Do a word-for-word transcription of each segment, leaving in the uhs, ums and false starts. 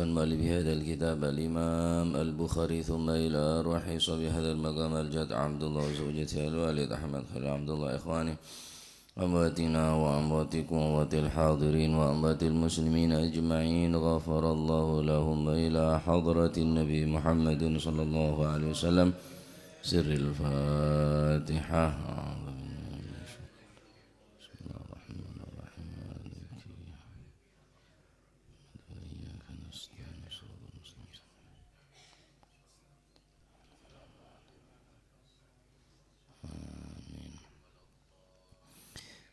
مؤلف هذا الكتاب الإمام البخاري، ثم إلى أرواح صاحب هذا المقام الجد عبد الله وزوجته الوالد أحمد خليل عبد الله، إخوانه، أمواتنا وأمواتكم وأموات الحاضرين وأموات المسلمين أجمعين، غفر الله لهم، وإلى حضرة النبي محمد صلى الله عليه وسلم، سر الفاتحة. بسم الله الرحمن الرحيم. إياك نستعين. صراط المستقيم. آمين.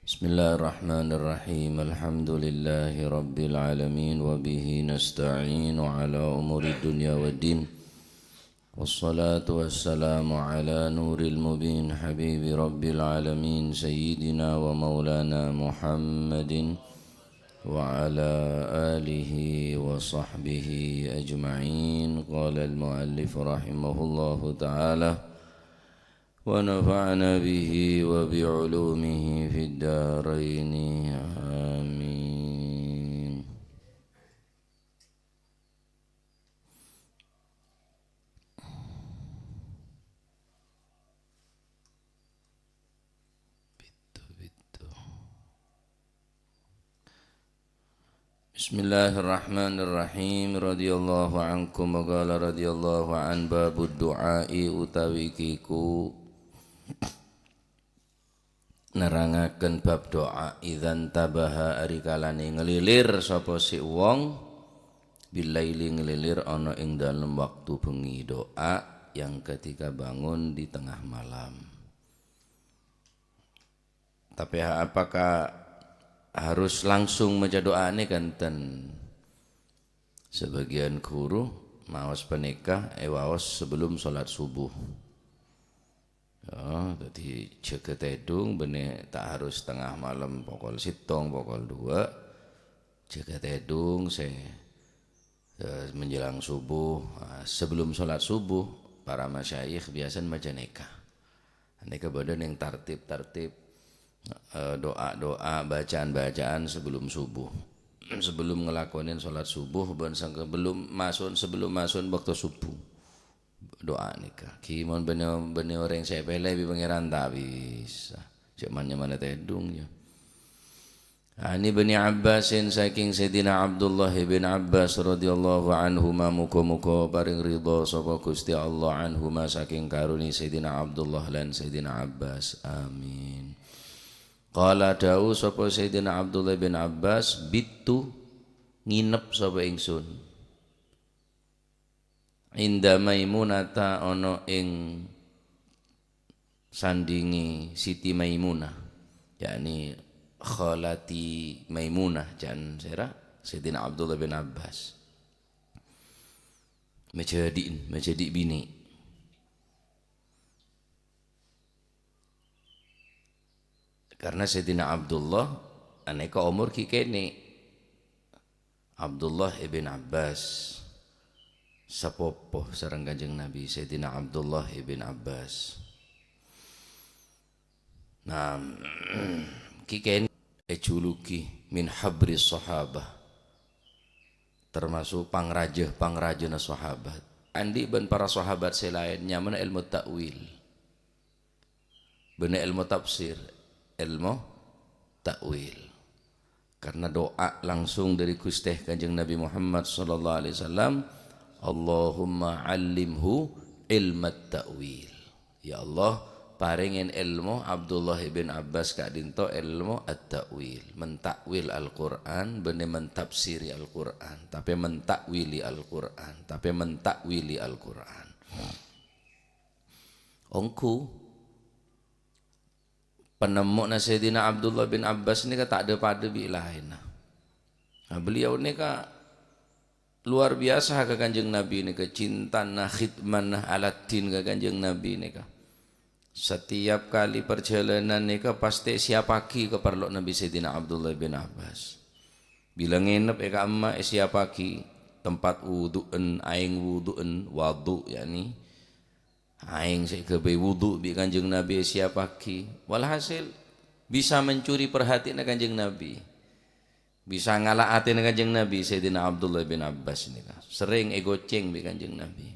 بسم الله الرحمن الرحيم. الحمد لله رب العالمين، وبه نستعين على أمور الدنيا والدين. والصلاة والسلام على نور المبين، حبيب رب العالمين، سيدنا ومولانا محمد وعلى آله وصحبه أجمعين. قال المؤلف رحمه الله تعالى: ونفعنا به وبعلومه في الدارين. آمين. Bitto, bitto. Bismillahirrahmanirrahim. Radhiyallahu ankum wa qala radhiyallahu an babud du'a'i utawi kiku nerangaken bab doa, idzan tabaha, ari kalane nglilir sapa si wong, billaili, nglilir ana ing dalem waktu bengi, doa yang ketika bangun di tengah malam. Tapi apakah harus langsung maca doa ini? Kan ten sebagian guru maos paneka ewaos sebelum salat subuh. Ya, jadi jaga tedung benne ta' harus tengah malam pokol settong, pokol dua. Jaga tedung se, eh, menjelang subuh, ah, sebelum salat subuh, para masyayikh biasanya maca neka. Neka badha ning tartib-tartib, eh, doa-doa, bacaan-bacaan sebelum subuh. Sebelum ngelakonin salat subuh, ban sangka belum masun, sebelum masun waktu subuh. Doa neka. Ki mon benne, benne oreng se pele bi Pangeran ta' bisa. Cek manya mana tedung ya. Ani Ibni Abbasin, saking Sayyidina Abdullah ibn Abbas radhiyallahu anhuma, muga-muga paring ridha sapa Gusti Allah anhuma, saking karuni Sayyidina Abdullah lan Sayyidina Abbas. Amin. Qala, dawuh sapa Sayyidina Abdullah bin Abbas, "Bittu, nginep sapa ingsun." Inda Maimunata, ana ing sandinge Siti Maimunah, yakni khalati Maimunah, jan sera Sayyidina Abdullah bin Abbas. Majadi'in, majadi' bini. Karena Sayyidina Abdullah aneka omor gi' kene'. Abdullah ibn Abbas, sapopo sareng Kanjeng Nabi, Sayyidina Abdullah ibn Abbas. Nah, gi' kene' ejuluki min habri sahabah, termasuk pangraja-pangrajana sahabat. Andi' ban para sahabat se laen nyamana ilmu ta'wil. Benne ilmu tafsir, ilmu ta'wil. Karena doa langsung dari Guste Kanjeng Nabi Muhammad sallallahu alaihi wasallam, "Allahumma allimhu ilmat ta'wil." Ya Allah, parengen ilmu Abdullah ibn Abbas ka'dinto ilmu at-ta'wil, menta'wil Al-Qur'an, benne mentafsiri Al-Qur'an, tape menta'wili Al-Qur'an, tape menta'wili Al-Qur'an. Ongghu, panemmo'na Sayyidina Abdullah bin Abbas neka ta' dha-padha bi' laenna. Nah, beliau neka luar biasa ka Kanjeng Nabi neka, cintana, khidmana, aladdin ka Kanjeng Nabi neka. Setiap kali perjalanan neka pasti siapagi ka parlo'na bi' Sayyidina Abdullah bin Abbas. Bila ngenep e ka'emma, esiapagi tempat wudu'en, aeng wudu'en, wadu, yakni aeng se eghâbây wudu' bi' Kanjeng Nabi esiapagi. Walhasil, bisa mencuri perhatianna Kanjeng Nabi. Bisa ngala' atèna Kanjeng Nabi, Sayyidina Abdullah bin Abbas nèka. Serrèng ègocèng bi' Kanjeng Nabi.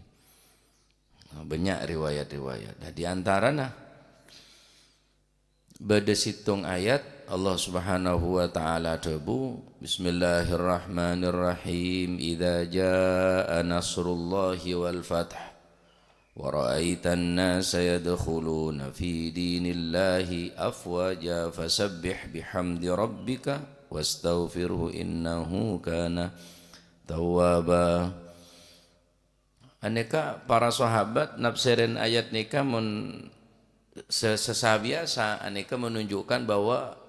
Nah, bânnya' riwayat-riwayat. Nah, di antarana bâdâ sèttong ayat Allah Subhanahu wa Ta'ala adhâbu, "Bismillahirrahmanirrahim. Idza jaa nasrullahi wal fath." "Wa ra'aitan nasa yadkhuluna fi dinillahi afwaja, fasabbih bihamdi rabbika wastaghfirhu innahu kana tawwaba." Anèka para sahabat nafsèrèn ayat nèka mon se-, sesabiyasa, anèka menunjukkan bahwa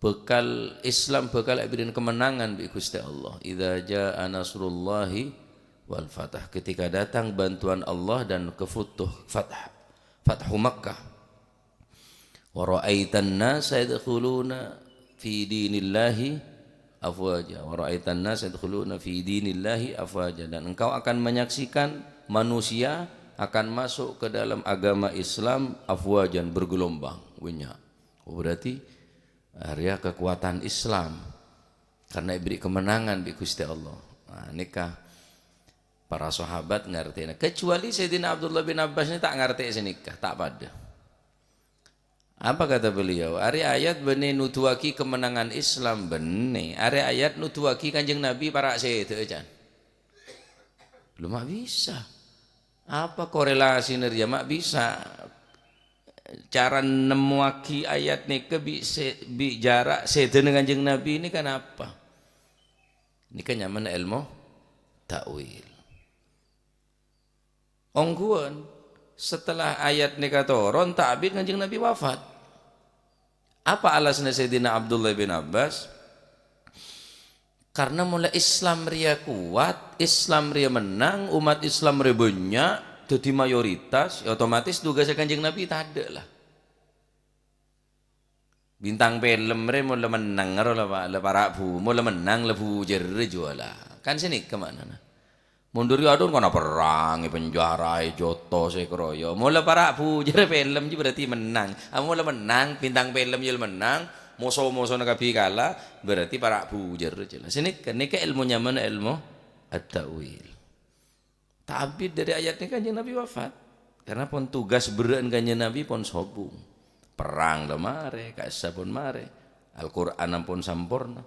bhâkal Islam bhâkal èbèrri'an kemenangan bi' Ghustè Allah. "Idza jaa nasrullahi wal fath." Ketika datang bantuan Allah dan kefutuh fath, Fathu Makkah. "Wa ra'aitan nasa yadkhuluna fi dinillahi afwaja. Wa ra'aitan nasa yadkhuluna fi dinillahi afwaja." Dan engkau akan menyaksikan manusia akan masuk ke dalam agama Islam afwajan, bergelombang. Bânnya'. Oh, berarti Arèya kakowadhân Islam, karna èbèrri' kemenangan bi' Ghustè Allah. Nah, nèka para sahabat ngartèna. Kecuali Sayyidina Abdullah bin Abbas nè ta' ngartè sanèka, ta' padâ. Apa kata beliau? Arèya ayat bânnè nuduwaghi kemenangan Islam, bânnè. Arèya ayat nuduwaghi Kanjeng Nabi para' sèdhâ, can. Lho, ma' bisa. Apa korelasina rèya? Ma' bisa cara nemmowaghi ayat nèka bi' se-, bi' jara' sèdhâna Kanjeng Nabi nèka napa? Nèka nyamana èlmo ta'wil. Ongghuwân, setelah ayat nèka toron, ta' abit Kanjeng Nabi wafat. Apa alasanna Sayyidina Abdullah bin Abbas? Karna molaè Islam rèya kowat, Islam rèya mennang, umat Islam rèya bânnya', dhâddhi mayoritas, ya otomatis tugasnya Kanjeng Nabi tadâ' lah. Bintang film rèya mon la mennang ro la, la para' bu-, mon la mennang la bujâr juwâ la. Kan sanèka ma'nana. Mon dhâri adhun kana perrang, èpenjaraè, jotos, èkaroyok. Mon la para' bujâr film jiyâ berarti mennang. A, mon la mennang, bintang film jiyâ la mennang, moso-mosona kabbhi kala, berarti para' bujâr jiyâ la. Sanèka, nèka èlmo nyamana èlmo at-ta'wil. Ta' abit dhâri ayat nèka Kanjeng Nabi wafat. Karna pon tugas berrâ'ân Kanjeng Nabi pon sobung. Perrang la marè, ka'issa pon marè. Al-Qur'an ampon samporna.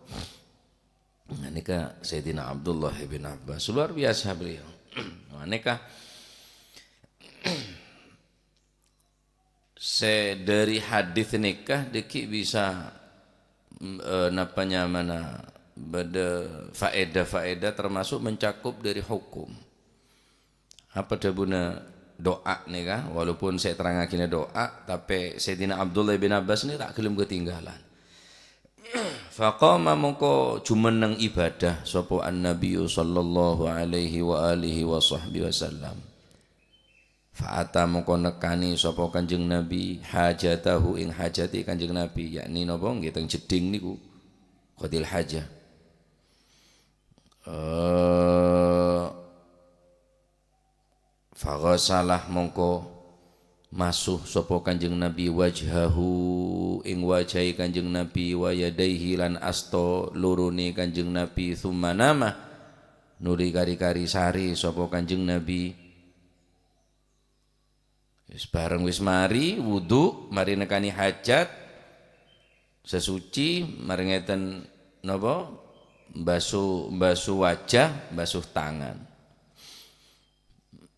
Nah, nèka Sayyidina Abdullah bin Abbas, luar biasa beliau. Nah, nèka sè dhâri hadis nèka dhâggi' bisa, mm, eh, napa nyamana, bâdâ faèdah-faèdah termasuk mencakup dhâri hukum. Apa dhâbuna du'a nèka? Walaupun sè èterrangaghina du'a, tapè Sayyidina Abdullah bin Abbas nè ta' ghellem katinggalan. Faqama, mongko jumenneng ibadah sapa An-Nabiyyu sallallahu alaihi wa alihi wa sahbihi wasallam. Fa'ata, mongko nekkanè sapa Kanjeng Nabi hajatahu, ing hajate Kanjeng Nabi, yakni napa? Ngghi teng jeddhing niku, qadil hajah. Eh, Faghasala, mongko masu sapa Kanjeng Nabi, wajhahu, ing wajahe Kanjeng Nabi, wa yadaihi, lan asta lorone Kanjeng Nabi, tsumma nama, nuli kari-kari sare sapa Kanjeng Nabi. Wis bareng wis mari, wudu, mari nekani hajat, sesuci, mari ngeten, napa? Mbasu, mbasu wajah, mbasuh tangan.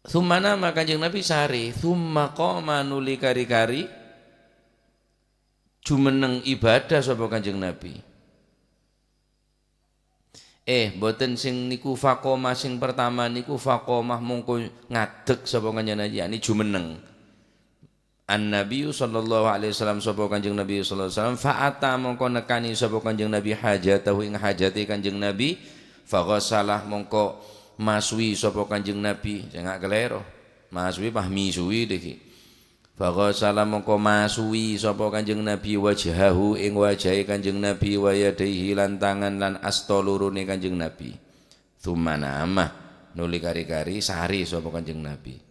Tsumma nama, Kanjeng Nabi sare, tsumma qama, nuli kari-kari jumenneng ibadah sapa Kanjeng Nabi. Eh, mboten sing niku faqama, sing pertama niku faqama mongko ngadeg sapa Kanjeng Nabi, yakni jumenneng. An-Nabiyyu sallallahu alaihi wasallam, sapa Kanjeng Nabi sallallahu alaihi wasallam, fa'ata, mongko nekani sapa Kanjeng Nabi hajatahu, ing hajate Kanjeng Nabi, faghasala, mongko masui sapa Kanjeng Nabi, sengak kalero, masui pas misui deki. Faghasala, mongko masui sapa Kanjeng Nabi, wajhahu, ing wajahe Kanjeng Nabi, wa yadaihi, lan tangan lan asta lorone Kanjeng Nabi. Tsumma nama, nuli kari-kari sare sapa Kanjeng Nabi.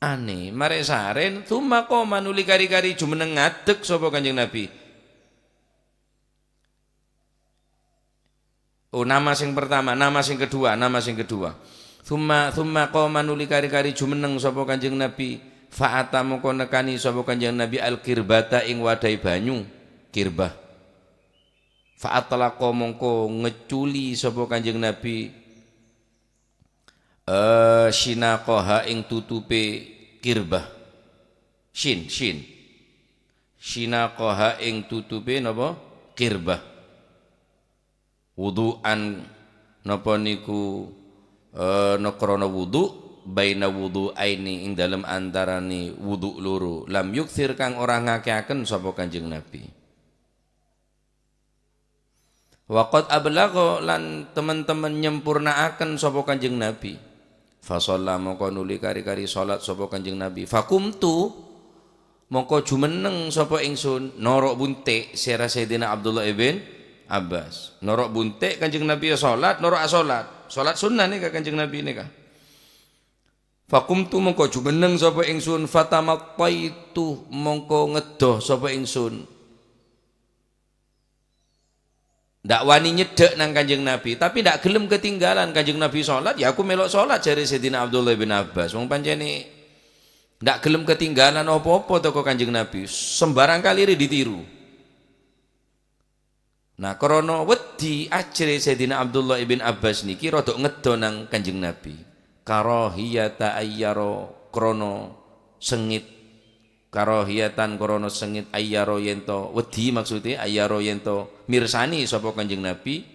Ane, mare sare, tsumma qama, nuli kari-kari jumenneng ngadeg sapa Kanjeng Nabi. Oh, nama sing pertama, nama sing kedua, nama sing kedua. Tsumma, tsumma qoma, nuli kari-kari jumenneng sapa Kanjeng Nabi. Fa'ata, mongko nekani sapa Kanjeng Nabi al-qirbata ing wadai banyu, kirbah. Fa'atlaqa, mongko ngeculi sapa Kanjeng Nabi, eh, shinaqaha ing tutupe kirbah. Shin, shin. Shinaqaha ing tutupe napa? Kirbah. Wudhu'an napa niku, eh, na krana wudhu, baina wudhu'aini ing dalem antarane wudhu loro. Lam yuktsir kang ora ngakeaken sapa Kanjeng Nabi. Wa qad ablagha lan temen-temen nyempurnaaken sapa Kanjeng Nabi. Fa shalla mongko nuli kari-kari salat sapa Kanjeng Nabi. Faqumtu mongko jumenneng sapa ingsun noro' bunte' sera Sayyidina Abdullah ibn Abbas. Noro' bunte' Kanjeng Nabi ya salat, noro' asalat. Salat sunnah neka Kanjeng Nabi neka. Faqumtu mongko jumenneng sapa ingsun, fatamattaitu mongko ngeddo sapa ingsun. Ndak wani nyedhek nang Kanjeng Nabi, tapi ndak gelem ketinggalan Kanjeng Nabi salat, ya aku melok salat, jare Sayyidina Abdullah bin Abbas. Wong pancene ndak gelem ketinggalan apa-apa teko Kanjeng Nabi, sembarang kali re ditiru. Nah, krana wedi ajere Sayyidina Abdullah ibn Abbas niki rodok ngeddo nang Kanjeng Nabi. Karahiyata ayyara, krana sengit. Karahiyatan, krana sengit, ayyara yento wedi, maksude ayyara yento mirsani sapa Kanjeng Nabi.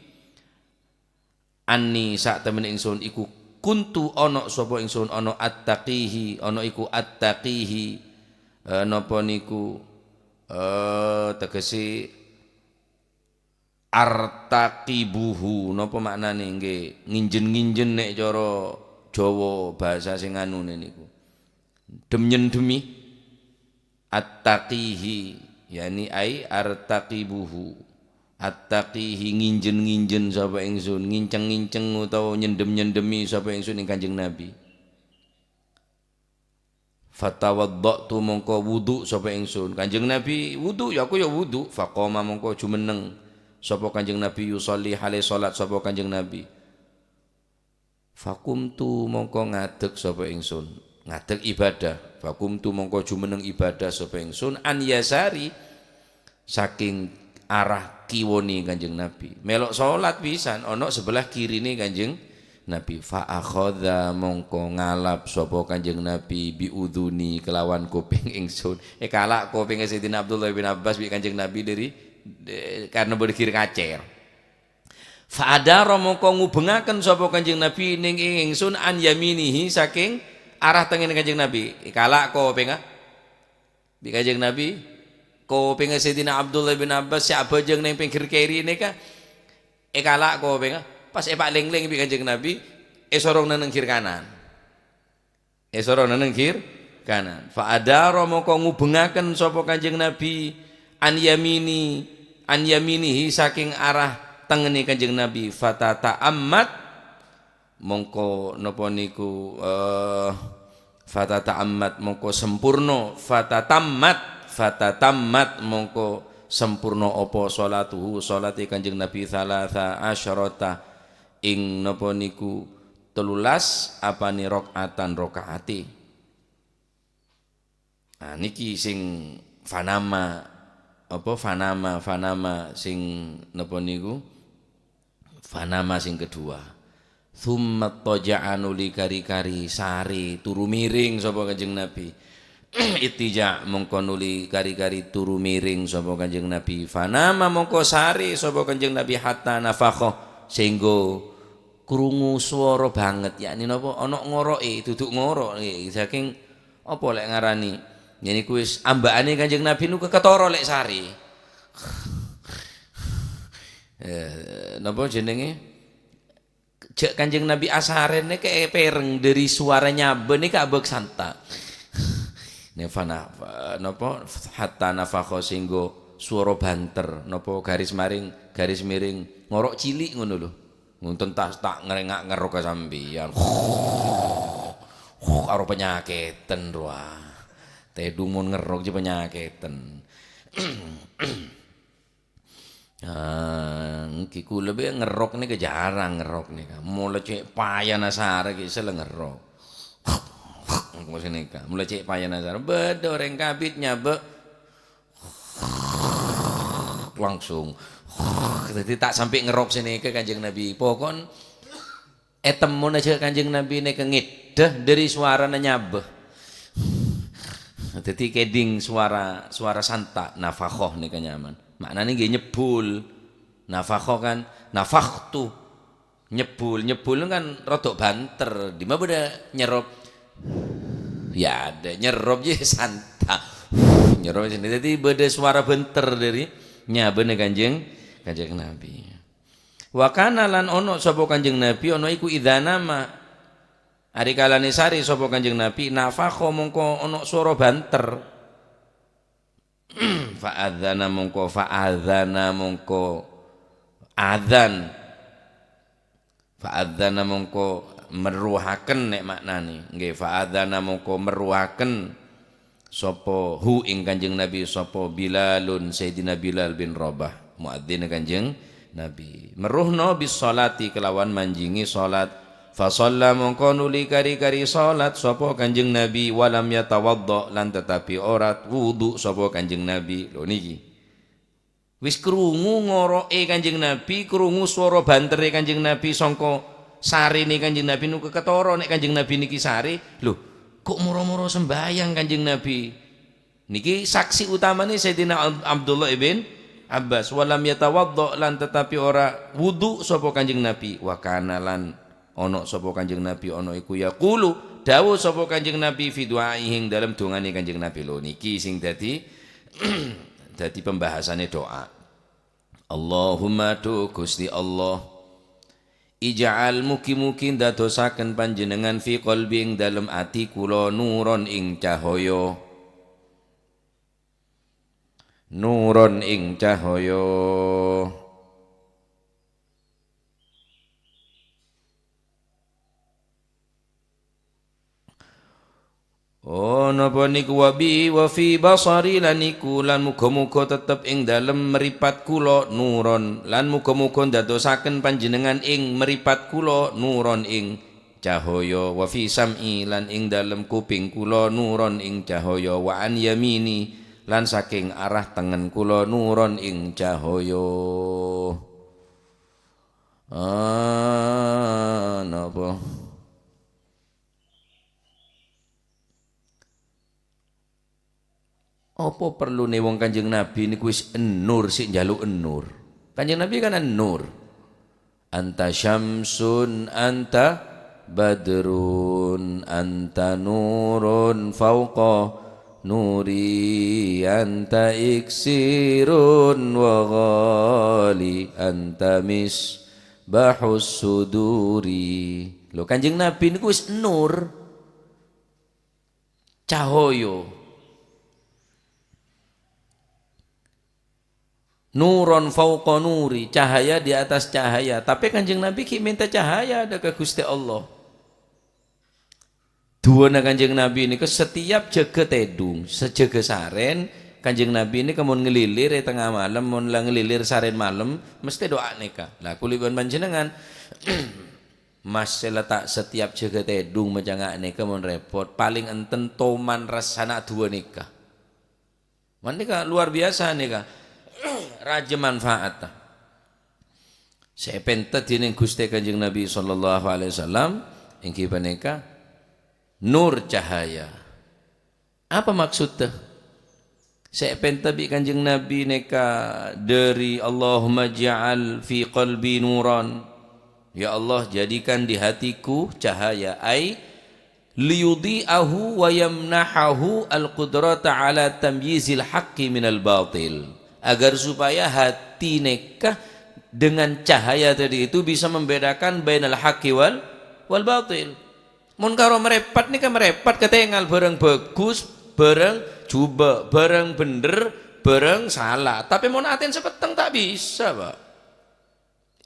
Anni, sak temene ingsun iku kuntu ana sapa ingsun ana attaqihi, ana iku attaqihi, eh, napa niku, eh, tegese artaqibuhu, napa maknane? Nggih, nginjen-nginjen nek cara Jawa, basa sing anune niku. Dem-nyendemi. Attaqihi, yani ai artaqibuhu. Attaqihi, nginjen-nginjen sapa ingsun, nginceng-nginceng utawa nyendem-nyendemi sapa ingsun ing Kanjeng Nabi. Fatawadda'tu, mongko wudu sapa ingsun. Kanjeng Nabi wudu, ya aku ya wudu. Faqoma, mongko jumenneng sapa Kanjeng Nabi, yusolli, hale salat sapa Kanjeng Nabi. Faqumtu, mongko ngadeg sapa ingsun. Ngadeg ibadah. Faqumtu, mongko jumenneng ibadah sapa ingsun. An yasari, saking arah kiwone Kanjeng Nabi. Melok salat pisan, ana sebelah kirine Kanjeng Nabi. Fa akhadha, mongko ngalap sapa Kanjeng Nabi, bi udhuni, kelawan kuping ingsun. Eh, kalak kupinge Sayyidina Abdullah bin Abbas bi Kanjeng Nabi dari, de-, karena bergir kacer. Fa adara, mongko ngubengaken sapa Kanjeng Nabi ning ing ingsun an yaminihi, saking arah tengene Kanjeng Nabi. Eh, kalak kupinge. Bi Kanjeng Nabi, kopengnga Sayyidina Abdullah bin Abbas se abajang neng pengger keri neka, ekalak kopengnga, pas epalengleng bi Kanjeng Nabi, esorong neng nengger kanan. Esorong neng nengger kanan. Fa adara mongko ngubengaken sapa Kanjeng Nabi an yamini, an yaminihi saking arah tengene Kanjeng Nabi. Fatata'ammat, mongko napa niku, eh, fatata'ammat, mongko sempurna, fatatammat, fatatammat, mongko sempurna apa sholatuhu, sholate Kanjeng Nabi, thalatha asyarata, ing napa niku telulas apane rakaatan rakaate. Nah, niki sing fanama, apa, fanama, fanama sing napa niku? Fanama sing kedua. Tsumma taja'a, nuli kari-kari sare turu miring sapa Kanjeng Nabi. Ittija, mongko nuli kari-kari turu miring sapa Kanjeng Nabi. Fanama, mongko sare sapa Kanjeng Nabi hatta nafakha, sehingga krungu swara banget, yakni napa? Ana ngoroke, dudu ngorok, nggih, saking apa lek ngarani? Yen iku wis ambakane Kanjeng Nabi niku ketara lek sare. Eh, napa jenenge? Jek Kanjeng Nabi asaren neke pereng dari suara nyaba neke abak santa. Nefana, napa? Hatta nafakha, sehingga swara banter, napa garis maring, garis miring, ngorok cilik ngono lho. Ngonten tas tak ngerengak ngerok ka sampeyan. Karo penyakiten roa. Tedung mon ngerok je penyakiten. Ah, èngghi kaulâ bâ' ngerrok nèka jarang ngerrok nèka. Mola cè' payana sara ghi' sè la ngerrok. Engko' sanèka, mola cè' payana sara. Bâdâ orèng kabit nyabâ'. Langsung. Dhâddhi ta' sampè' ngerrok sanèka Kanjeng Nabi. Pokon ètemmona jâ' Kanjeng Nabi nèka ngèdhâ dhâri sowarana nyabâ. Dhâddhi kèdhing sowara, sowara santa', nafakhoh nèka nyamana. Ma'nana ghi nyebbhul. Nafakhoh kan, nafakhtu. Nyebbhul, nyebbhul kan rodok bhânter. Dimma bâdâ nyerrop? Ya ada, nyerrop jâ' santa'. Nyerrop jâ' santa'. Dhâddhi bâdâ sowara bhânter dhâri nyabâna Kanjeng, Kanjeng Nabi. Wa kana lan ono sapa Kanjeng Nabi, ono iku idza nama. Ari kalane sare sapa Kanjeng Nabi, nafakha mongko ono swara banter. Fa adzana mongko, fa adzana mongko adzan. Fa adzana mongko merruhaken nek maknane. Nggih, fa adzana mongko merruhaken. Sapa hu ing Kanjeng Nabi, sapa Bilalun, Sayyidina Bilal bin Rabah, muadzin Kanjeng Nabi. Merruhno bis sholati kelawan manjingi salat. Fa shalla mongko nuli kari-kari salat sapa Kanjeng Nabi, walam yatawaddo lan tetapi ora wudu sapa Kanjeng Nabi. Lho niki. Wis krungu ngoro'e Kanjeng Nabi, krungu swara bantere Kanjeng Nabi songko sarene Kanjeng Nabi, nu ketoro nek Kanjeng Nabi niki sare. Lho, kok moro-moro sembayang Kanjeng Nabi? Niki saksi utamane Sayyidina Ab-, Abdullah ibn Abbas, "Walam yatawaddo," lan tetapi ora wudu sapa Kanjeng Nabi. Wa kana lan Ono sapa Kanjeng Nabi, ono iku yaqulu, dawuh sapa Kanjeng Nabi fi du'aihi ing dalem dongane Kanjeng Nabi. Lho, niki sing dadi, dadi pembahasane doa. Allahumma, duh Gusti Allah, ij'al, mugi-mugi ndadosaken panjenengan fi qalbi ing dalem ati kula nuron ing cahaya. Nuron ing cahaya. Oh, napa niku wa bi, wa fi basari lan niku, lan muga-muga tetep ing dalem mripat kula nuron, lan muga-muga ndadosaken panjenengan ing mripat kula nuron ing cahaya, wa fi sam'i lan ing dalem kuping kula nuron ing cahaya, wa an yamini lan saking arah tengen kula nuron ing cahaya. Ah, napa? Apa perlune wong Kanjeng Nabi niku wis en-nur, sik njaluk en-nur? Kanjeng Nabi kan en-nur. Anta syamsun, anta badrun, anta nurun fauqa nuri, anta iksirun wa ghali, anta misbahus suduri. Lho, Kanjeng Nabi niku wis nur. Cahaya. Nuron fauqa nuri, cahaya di atas cahaya. Tapi Kanjeng Nabi ghi' menta cahaya dha' ka Guste Allah. Duwana Kanjeng Nabi niku setiap jaga tedung, sejaga saren, Kanjeng Nabi niku mon ngelilir e tengnga malem, mon la ngelilir saren malem, mesti doa neka. Lah, kuli ban panjenengan, Mas, sè la ta' setiap jaga tedung maca nga' nèka mon repot, paling enten toman rassana adu'a nèka. Man nèka luar biasa nèka. Rajâ manfaat. Sè èpènta dhinèng Ghustè Kanjeng Nabi sallallahu alaihi wasallam èngghi panèka nur cahaya. Apa maksudda? Sè èpènta bi' Kanjeng Nabi nèka dhâri, "Allahumma ja'al fi qalbi nuran." Ya Allah, jadikan di hatiku cahaya. Ai, liyudhi'ahu wa yamnahahu al-qudrata ala tamyizil haqqi minal batil. Agar supaya hati nèka dengan cahaya tadi itu bisa membedakan bainal haqqi wal, wal batil. Mon karo mrèpat nèka mrèpat katèngal bhârâng bhâghus, bhârâng jhubâ', bhârâng bhendher, bhârâng sala. Tapè mon atèn sè petteng ta' bisa, Pak.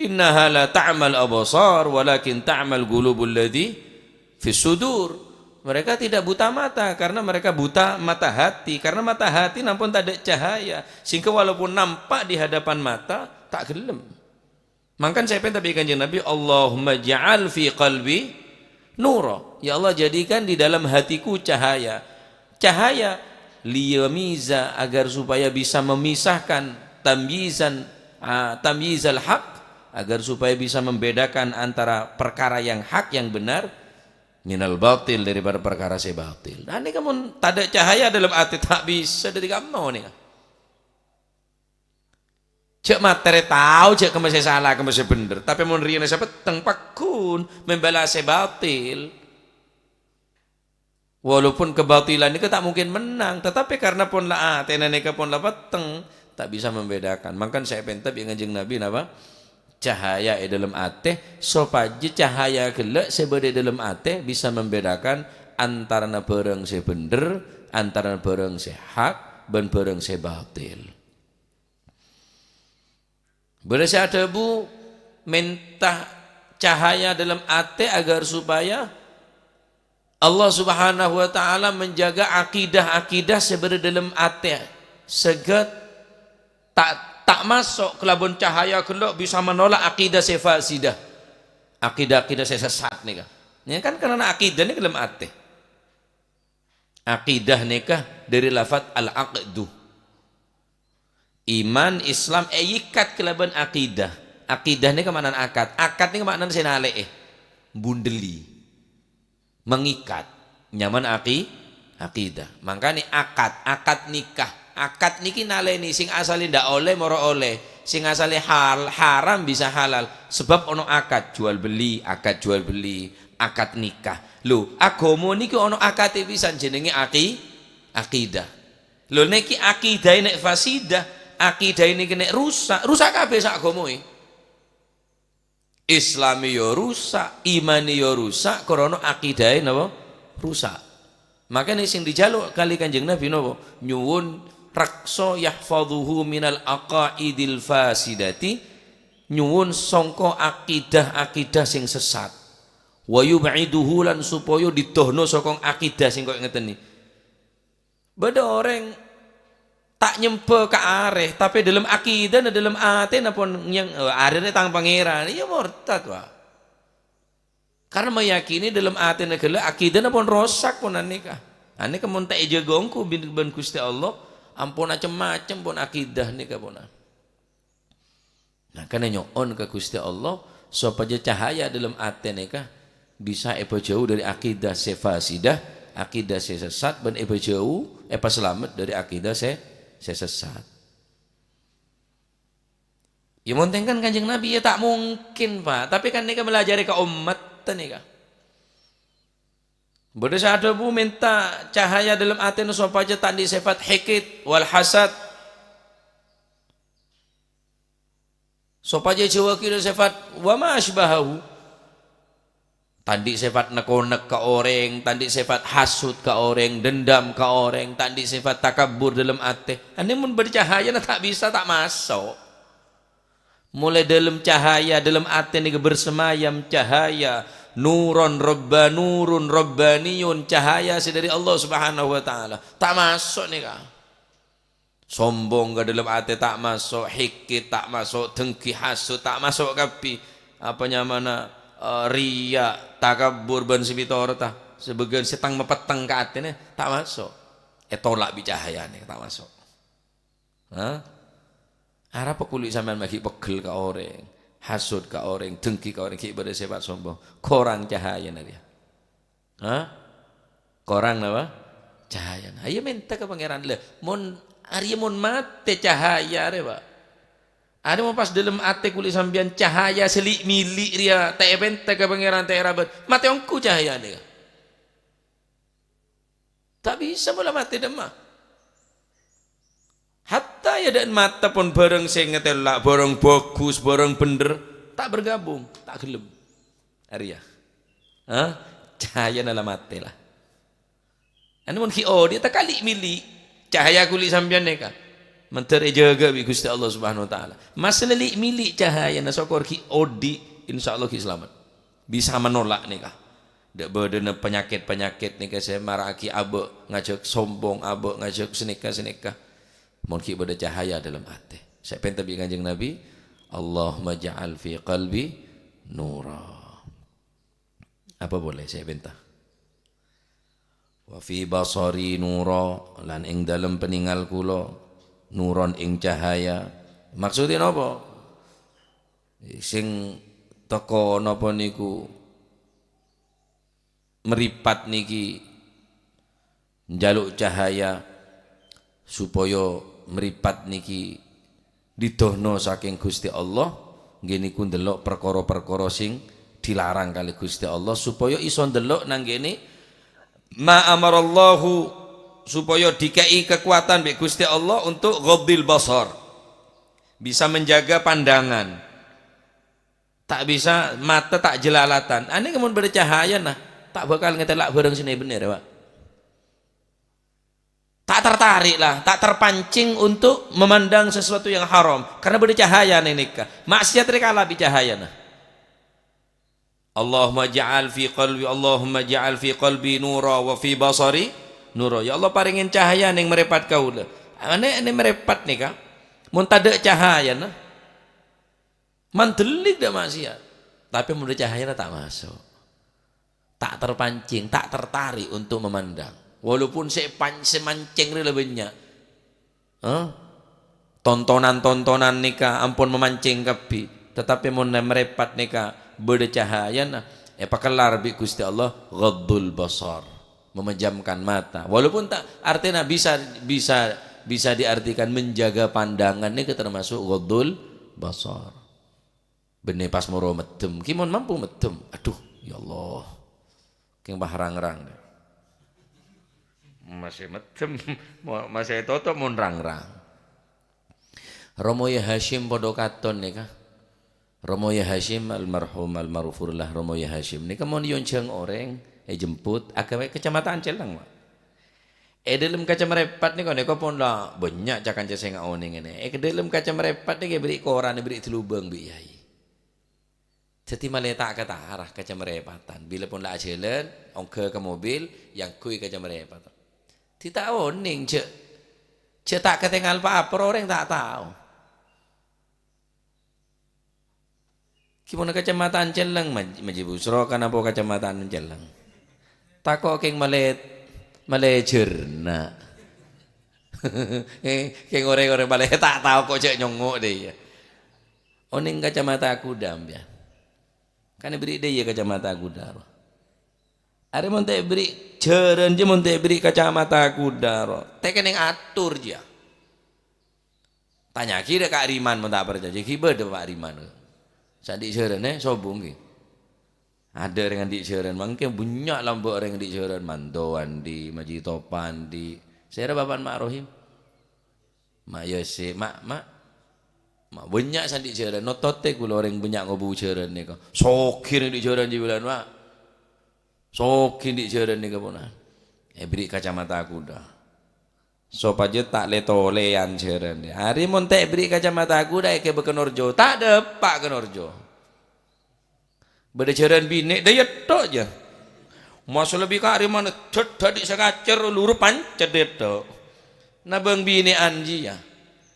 "Innaha la ta'mal absar, walakin ta'mal qulubul ladzi fis sudur." Mereka tidak buta mata karena mereka buta mata hati, karena mata hati nampon tadâ' cahaya, sehingga walaupun nampak di hadapan mata, ta' ghellem. Mangkan sè èpènta bi' Kanjeng Nabi, "Allahumma ja'al fi qalbi nura." Ya Allah, jadikan di dalam hatiku cahaya. Cahaya liyamiza, agar supaya bisa memisahkan tamyizan, ah, tamyizal haq, agar supaya bisa membedakan antara perkara yang hak, yang benar, minal batil, daripada perkara sè batil. Nah, nèka mon tadâ' cahaya dalam atè, ta' bisa dâri kamma nèka. Jhâ' matè rè tao jhâ' kemma sè sala, kemma sè bhendher. Tapè mon rèyana sè petteng, pagghun membela sè batil. Walaupun kebatilan nèka ta' mungkin mennang, tetapi karena pon la atèna nèka pon la petteng, ta' bisa membedakan. Mangkan sè èpènta bi' Kanjeng Nabi napa? Cahaya è dâlem atè, sopajâ cahaya ghellâ' sè bâdâ è dâlem atè bisa membedakan antarana bhârâng sè bhendher, antarana bhârâng sè hak, bân bhârâng sè batil. Bâdâ sè adhâbu, mènta cahaya dâlem atè agar supaya Allah Subhanahu wa Ta'ala menjaga akidah-akidah sè bâdâ dâlem atè, sèghâ ta', ta' maso' kalabân cahaya ghellâ' bisa menolak akidah sè fasidah, akidah-akidah sè sessat nèka. Nèka kan karana akidah nèka dâlem atè. Akidah nèka dâri lafat al-aqdu. Iman, Islam èikat kalabân akidah. Akidah nèka ma'nana akad. Akad nèka ma'nana sè nalè'è. Bundhelli. Mengikat. Nyamana aki-, akidah. Mangkana akad, akad nikah. Akad nèki nalènè sèng asalè ndak ollè moro ollè. Sèng asalè hal-, haram bisa halal. Sebab ono akad jual beli, akad jual beli, akad nikah. Lho, aghâma nèki ono akadè pisan jenengè aki-, akidah. Lho, nèki akidah nèk fasidah, akidah nèki nèk rusak, rusak kabèh sak aghâmaè. Islamè ya rusak, imanè ya rusak, krana akidah napa? Rusak. Makanya sing dijaluk kali Kanjeng Nabi napa? Nyuwun raksa yahfazuhu minal aqaidil fasidati, nyuwun songko akidah-akidah sing sesat. Wa yub'iduhu lan supaya didohno sokong akidah sing koyo ngeten niki. Bâdâ orèng ta' nyembâ ka arè, tapè dâlem akidana, dâlem atèna pon nyèng, "Oh, arè rè tang Pangèran," iyâ mortad, wa. Karena meyakini dâlem atèna ghellâ' akidana pon rosak pon anèka. Anèka mon ta' èjâgâ ongghu bin-, bân Ghustè Allah, ampon cem-macem pon akidah nèka pon. Nah, kènè nyo'on ka Ghustè Allah sopajâ cahaya dâlem atè nèka bisa èpajâu dâri akidah sè fasidah, akidah sè sesat, bân èpajâu, èpasalamet dâri akidah sè, sè sesat. Ya, mon tèngkèn Kanjeng Nabi, ya ta' mungkin, Pak. Tapè kan nèka malajârè ka ommat nèka. Bâdâ sè adhâbu mènta cahaya dâlem atèna sopajâ ta' andi' sèfat hikid wal hasad. Sopajâ èjâuwâghi dâri sèfat wa ma asbahahu. Ta' andi' sèfat nek-onek ka orèng, ta' andi' sèfat hasud ka orèng, dendam ka orèng, ta' andi' sèfat takabbur dâlem atè. Anè mon bâdâ cahayana ta' bisa, ta' maso'. Molaè dâlem cahaya, dâlem atè nèka bersemayam cahaya, nuron rabba-, nurun rabbaniyun, cahaya sè dâri Allah Subhanahu wa Ta'ala. Ta' maso' nèka. Sombong ka dâlem atè ta' maso', hikid ta' maso', dengghi hasud ta' maso' kabbhi. Apa nyamana, eh, riya', takabbur, bân sè pitorotta. Sabâgiyân sè tang-mapetteng ka atèna, ta' maso'. Ètolak bi' cahayana, ta' maso'. Hah? Arapa kulâ sampèyan maghi peggel ka orèng, hasud ka orèng, dengghi ka orèng, ghi' bâdâ sèfat sombong? Korang cahayana rèya. Hah? Korang napa? Cahayana. Ayo mènta ka Pangèran. Lha, mon arèya mon matè cahaya rè, Pak. Arèya mon pas dâlem atè kulâ sampèyan cahaya sè li'-mili' rèya, ta' èpènta ka Pangèran, ta' èrabât. Matè ongghu cahayana. Ta' bisa pola matè dâmma. Hatta è adâ'na mata pon bârâng sè ngatèla', bârâng bhâghus, bârâng bhendher, ta' bergabung, ta' ghellem. Arèya. Hah? Cahayana la matè, la. Anu mon ghi' odi' ta' kali'-mili'. Cahaya kulâ sampèyan nèka. Mandhâr èjâgâ bi' Ghustè Allah Subhanahu wa Ta'ala. Masalah li'-mili' cahayana, sokor ghi' odi', insyaallah ghi' salamet. Bisa menolak nèka. Dâ' bâdâna panyakèt-panyakèt nèka sè mara'aghi abâ' ngajhâk sombong, abâ' ngajhâk sanèka-sanèka. Mon ghi' bâdâ cahaya dâlem atè. Sè pènta bi' Kanjeng Nabi, Allahumma ja'al fi qalbi nura. Apa polè sè èpènta? "Wa fi basari nura," lan ing dalem pènèngal kaulâ, nuron ing cahaya. Maksudnya napa? Sing teko napa niku mripat niki njaluk cahaya supaya mripat niki didono saking Gusti Allah, ngghi niku ndelok perkara-perkara sing dilarang kalè Gusti Allah, supaya iso ndelok nang kene ma amarallahu, supaya dikei kekuatan bi' Gusti Allah untuk ghaddil basar, bisa menjaga pandangan. Ta' bisa, mata ta' jelalatan. Anèka mon bâdâ cahayana, ta' bhâkal ngatèla' bhârâng sè nè-bhennè, Pak. Ta' tertarik lah, ta' terpancing untuk memandang sesuatu yang haram, karena bâdâ cahayana nèka. Maksiat rèya kala bi' cahayana. Allahumma ja'al fi qalbi, Allahumma ja'al fi qalbi nura wa fi basari nura. Ya Allah, parèngè cahaya neng mrèpat kaulâ. Anè, anè mrèpat nèka. Mon tadâ' cahayana, Mandellik dâ' maksiat, tapè mon bâdâ cahayana ta' maso'. Ta' terpancing, ta' tertarik untuk memandang. Walaupun sè pan-, sè mancèng rè la bânnya'. Hah? Tontonan-tontonan nèka ampon mamancing kabbhi, tatapè mon mrèpat nèka bâdâ cahayana, èpakellar bi' Gusti Allah, ghaddul basar. Memejamkan mata. Walaupun ta', artèna bisa, bisa, bisa diartikan menjaga pandangan nèka termasuk ghaddul basar. Bânnè pas moro meddem, ki mon mampu meddem. Aduh, ya Allah. Kèng pas rang-rang. Masè meddem, mo-, masè totop mon rang-rang. Romoyya Hasyim padâ katon nèka. Romoyya Hasyim almarhum, almaghfurlah Romoyya Hasyim nèka mon èyonjhâng orèng, èjemput, aghâbây Kacamatan Celleng, Pak. È dâlem Kaca Mrèpat nèka, nèka pon la bânnya' ca-kanca sè ngaonèngè nè. È dâlem Kaca Mrèpat nèka èberri' koran, èberri' dâlubâng bi' yai. Dhâddhi malè ta' katara Kaca Mrèpatan. Bilâ pon la ajhâlân, ongghâ ka mobil, èyangghuy Kaca Mrèpat. Dhâddhi ta' onèng jhâ', jhâ' ta' katèngal pa-apa, orèng ta' tao. Ki mon Kacamatan Celleng, Maj-, Maji Busro, kanapa Kacamatan Celleng? Tako' kèng malè, malè jhârna. Eh, kèng orèng-orèng malè ta' tao ko' jhâ' nyongngo' dâ' iyâ. Onèng Kacamata Kuda, sampèyan. Kan èberri' dâ' iyâ Kacamata Kuda, rowa. Arè mon ta' èberri' jhârân jiyâ, mon ta' èberri' Kacamata Kuda, rowa. Ta' kennèng ator jiyâ. Tanya'aghi dâ' Ka' Riman mon ta' parcajâ, ghi' bâdâ Pak Riman. Sè andi' jhârân, eh, sobung ghi. Adâ' orèng andi' jhârân, mangkèn bânnya' lambâ' orèng andi' jhârân, Mando andi', Maji Topa andi'. Sèra bapa'na Ma' Rohim? Ma' Yose, Ma', Ma'. Ma' bânnya' sè andi' jhârân, nototè kaulâ orèng bânnya' ngobu jhârân nèka. Soghi andi' jhârân jiyâ bulân, Ma'. Soghi andi' jhârân nèka pona. Èberri' Kacamata Kuda. Sopajâ ta' lè-tolèyan jhârân. Arè mon ta' èberri' Kacamata Kuda èghibâ ka Norjo, ta' dâpa' ka Norjo. Bâdâ jhârân binè', dâ' iyâ tho' jâ. Maso' lebbi ka arè mana, jhât dhâddhi sè ngacèr, luru pancèt dâ' tho'. Na bâng binè'an jiyâ.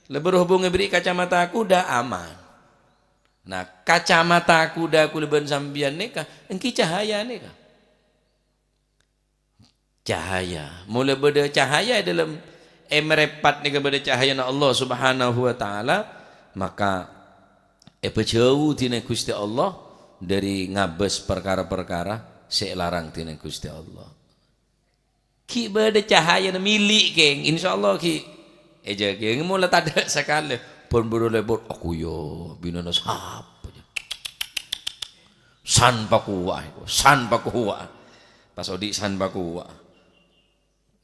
Lebbi berhubung èberri' Kacamata Kuda, aman. Nah, Kacamata Kuda kaulâ bân sampèyan nèka, èngghi cahaya nèka. Cahaya. Mula bâdâ cahaya è dâlem, è mrèpat nèka bâdâ cahayana Allah Subhanahu wa Ta'ala, maka èpajhâu dinah Ghustè Allah dâri ngabâs parkara-parkara sè èlarang dinah Ghustè Allah. Ghi' bâdâ cahayana mili', kèng. Insyaallah ghi' èjâgâ. Mula tadâ' sakalè. Bân buru lèbur, "Aku ya, binèna sapa ya?" San pakowa, san pakowa. Pas odi' san pakowa.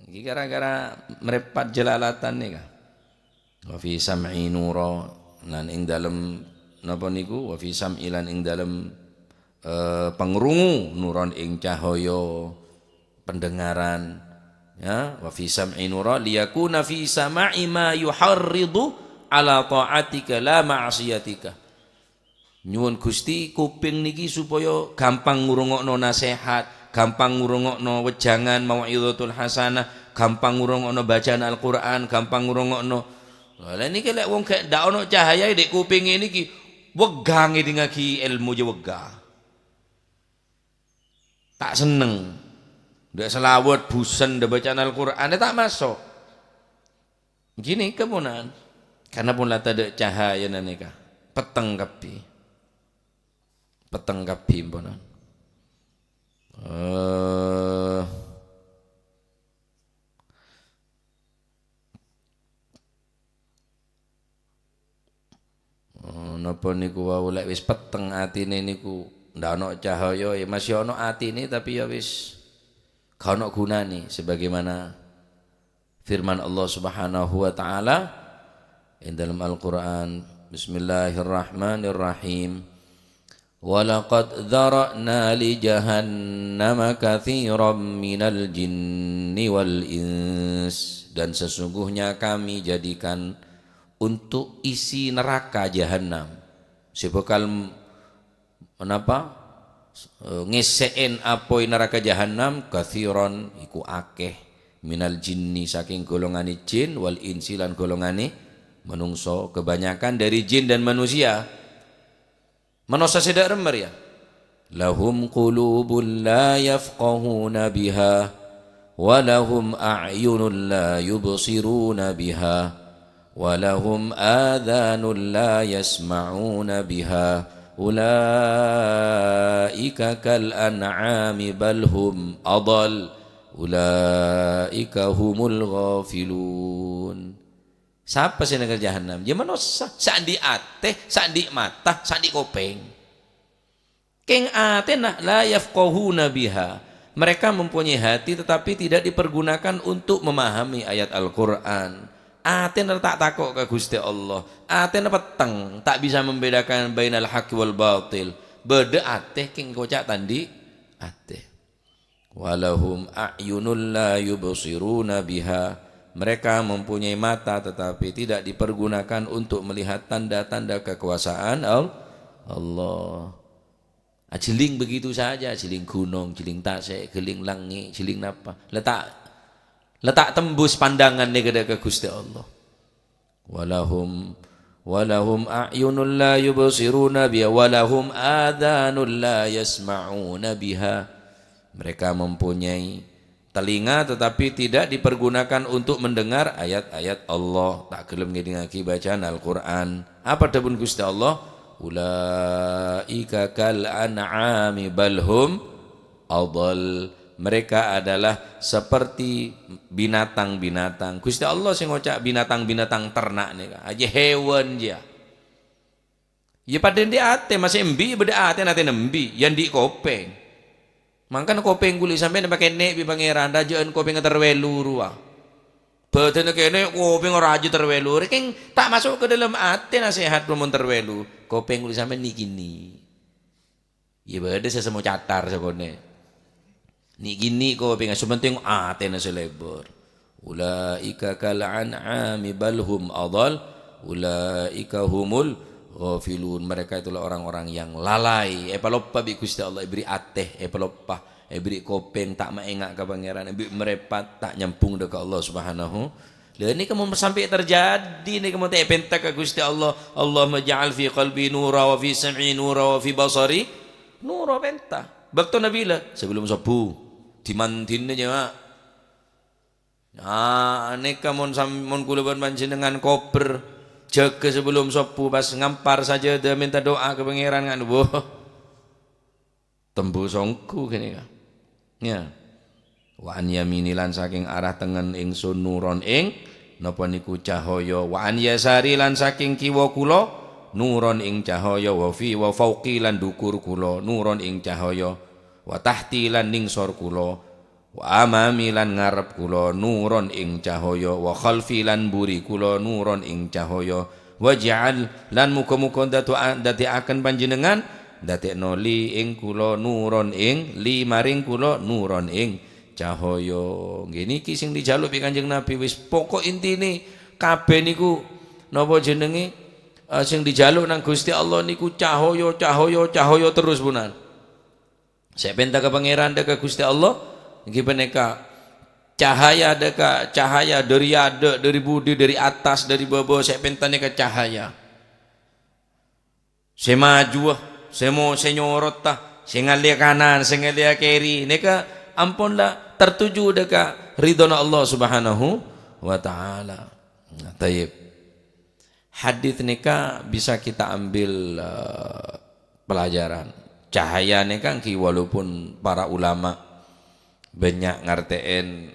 Iki gara-gara mrèpat jelalatan nèka. Wa fi sam'i nura, lan ing dalem napa niku? Wa fi sam'i lan ing dalem, eh, pangrungu, nuron ing cahaya pendengaran, ya, wa fi sam'i nura liyakuna fi sama'i ma yuharridu ala ta'atika la ma'siyatika. Nyuwun Gusti, kuping niki supaya gampang ngrungo'no nasehat, gampang ngrungo'no wejangan mau'izatul hasanah, gampang ngrungo'no bacaan Al-Qur'an, gampang ngrungo'no. Lah niki lek wong gak ndak ono cahaya di kupinge niki, Wegghâ ngèdingngaghi èlmo jâ wegghâ. Ta' senneng. Dâ' salawat, bhusen, dâ' bâcaan Al-Qur'an, ta' maso'. Ghi nèka ponan. Karna pon la tadâ' cahayana nèka. Petteng kabbhi. Petteng kabbhi ponan. Eh, Oh, napa niku wau, lè' wis petteng atine niku, ndak ana cahaya, ya masih ana atine, tapi ya wis, gak ana gunane, sebagaimana firman Allah Subhanahu wa Ta'ala ing dalam Al-Qur'an, "Bismillahirrahmanirrahim. Wa laqad dzara'na li jahannama katsiran minal jinni wal ins." Dan sesungguhnya Kami jadikan untuk isi neraka Jahannam. Sè bhâkal m-, napa? Eh, ngèssè'è apoy neraka Jahannam, katsiran, iku akeh, minal jinni, saking golongane jin, wal insi, lan golongane manungsa, kebanyakan dari jin dan manusia. Manossa sè dâ' remma rèya. "Lahum qulubun la yafqahuna biha, wa lahum a'yunun la yubsiruna biha, wa lahum adhanun la yasma'una biha, ulaika kal an'ami bal hum adal, ulaika humul ghafilun." Sapa sè nèngghâl Jahannam? Ya manossa, sè andi' atè, sè andi' mata, sè andi' kopèng. Kèng atèna la yafqahuna biha. Mereka mempunyai hati tetapi tidak dipergunakan untuk memahami ayat Al-Qur'an. Atèna ta' tako' ka Ghustè Allah. Atèna petteng, ta' bisa membedakan bainal haqqi wal batil. Bâdâ atè kèng koca' ta' andi' atè. "Walahum a'yunun la yubsiruna biha." Mereka mempunyai mata tetapi tidak dipergunakan untuk melihat tanda-tanda kekuasaan Al-, Allah. Ajeling begitu saja, ajeling ghunong, ajeling tasè', ajeling langngè', ajeling napa. La ta', la ta' tembus pandangan nèka dâ' ka Ghustè Allah. "Walahum, walahum a'yunun la yubsiruna biha, walahum adhanun la yasma'una biha." Mereka mempunyai telinga tetapi tidak dipergunakan untuk mendengar ayat-ayat Allah. Ta' gelem ngèdingngaghi bacaan Al-Qur'an. Apa dhâbuna Ghustè Allah? "Ulaika kal an'ami bal hum adal." Mereka adalah seperti binatang-binatang. Ghustè Allah sè ngoca' binatang-binatang ternak nèka. Ajâ hewan jâ. Ya padâ andi' atè, masè embi' ya bâdâ atè, atèna embi', ya andi' kopèng. Mangkana kopèng kulâ sampèyan èpakènè' bi' Pangèran, rajâ'ân kopèngnga terwelu rowa. Bâdânna kènè', kopèngnga rajâ terwelu. Rèkèng ta' maso' ka dâlem atè nasehat mon terwelu. Kopèng kulâ sampèyan nè'-kènè'. Iyâ bâdâ sè semmo catar sakonè'. Nè'-kènè' kopèngnga, sè penting atèna sè lebur. "Ulaika kal an'ami bal hum adal, ulaika humul ghafilun." Mereka itulah orang-orang yang lalai, èpaloppa bi' Ghustè Allah, èbèrri' atè, èpaloppa, èbèrri' kopèng, ta' maènga' ka Pangèran, èbèrri' marèpat, ta' nyambung dâ' ka Allah Subhanahu. Lha, nèka mon sampè' terjadi, nèka mon ta' èpènta ka Ghustè Allah, "Allahumma ja'al fi qalbi nura wa fi sam'i nura wa fi basari nura," pènta. Bâkto Nabi la, sebelum sobbhu, dimandhina, jemaah. Ah, nèka mon sam-, mon kulâ bân panjhennengngan kobher, jâgâ sebelum sobbhu, pas ngampar sajâdâ mènta du'a ka Pangèran, kan, wah. Tembus ongghu ghânèka. Ya. "Wa an yamini," lan saking arah tengen ingsun, "nuron ing," napa niku, cahaya. "Wa an yasari," lan saking kiwa kula, "nuron ing cahaya. Wa fi, wa fauqi," lan dhukur kula, "nuron ing cahaya. Wa tahti," lan ningsor kula. "Wa amami," lan ngarep kula, "nuron ing cahaya. Wa khalfi," lan mburi kula, "nuron ing cahaya. Waj'al," lan muga-muga ndadua-, ndaddiaken panjhennengngan, ndadekno li ing kula nuron ing, li maring kula nuron ing cahaya. Ngghi niki sing dijaluk bi' Kanjeng Nabi, wis pokok intine kabeh niku napa jenenge, eh, sing dijaluk nang Gusti Allah niku cahaya, cahaya, cahaya terus, punan. Sè penta ka Pangèran dâ' ka Gusti Allah, èngghi panèka cahaya dâ' ka cahaya, dâri adâ', dâri budi, dâri attas, dâri bâbâ, sè penta nèka cahaya. Sè majuwâ, sè mo-, sè nyorotta, sè ngallèya kanan, sè ngallèya kèri, nèka ampon la tertuju dâ' ka ridhona Allah Subhanahu wa Ta'ala. Nah, tayyib. Hadits nèka bisa kita ambil, eh, pelajaran. Cahaya nèka èngghi walaupun para ulama bânnya' ngartè'èn,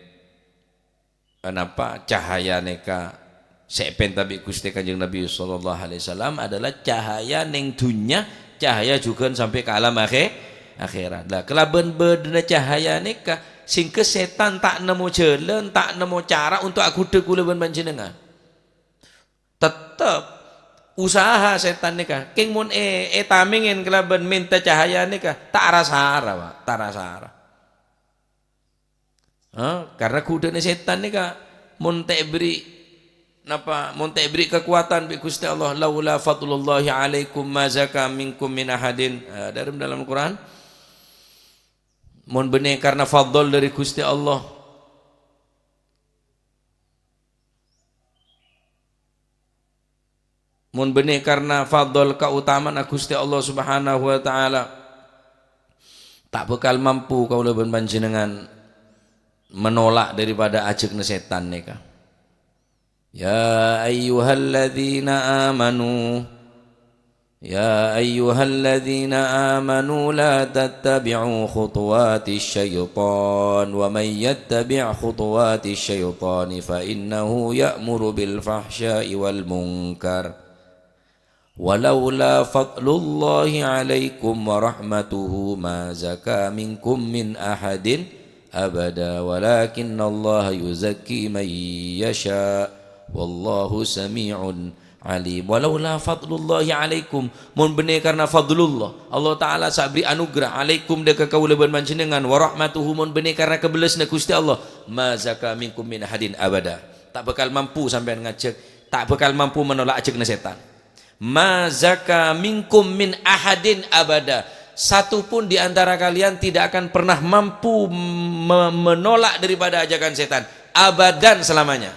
napa cahaya nèka sè èpènta bi' Ghustè Kanjeng Nabi sallallahu alaihi wasallam adalah cahaya neng dhunnya, cahaya jhughân sampè' ka alam akhè-, akhèrat. Lah, kalabân bâdâna cahaya nèka, sehingga sètan ta' nemmo jhâlân, ta' nemmo cara untuk aghudhâk kaulâ bân panjhennengngan. Tettep usaha sètan nèka, kèng mon è-, ètamèngèn kalabân mènta cahaya nèka, ta' ra-sara, Pak, ta' ra-sara. Ha? Karena ghudhâna sètan nèka, mon ta' èberri', napa, mon ta' èberri' kakowadhân bi' Ghustè Allah, "Laula fadlullahi alaikum ma zaka minkum min ahadin." Ha, dâlem, dâlem Al-Qur'an. Mon bânnè karena fadl dâri Ghustè Allah. Mon bânnè karena fadl kaotamana Ghustè Allah Subhanahu wa Ta'ala, ta' bhâkal mampu kaulâ bân panjhennengngan menolak daripada ajhâkna sètan nèka. Ya ayyuhalladzina amanu, ya ayyuhalladzina amanu la tattabi'u khutuwatis syaitan, wa may yattabi' khutuwatis syaitani fa innahu ya'muru bil fahsya'i wal munkar. Walaula fadlullahi alaikum wa rahmatuhu ma zaka minkum min ahadin abada, walakinnallaha yuzakki man yasha, wallahu sami'un alim. Walaula fadlullahi alaikum, mon bânnè karena fadlullah, Allah Ta'ala sè aberri' anugerah, alaikum dâ' ka kaulâ bân panjhennengngan, wa rahmatuhu, mon bânnè karena kabellasna Ghustè Allah, ma zaka minkum min ahadin abada. Ta' bhâkal mampu sampèyan ngajhâk, ta' bhâkal mampu menolak ajhâkna sètan. Ma zaka minkum min ahadin abada. Satu pun di antara kalian tidak akan pernah mampu me-, menolak daripada ajakan setan. Abadan selamanya.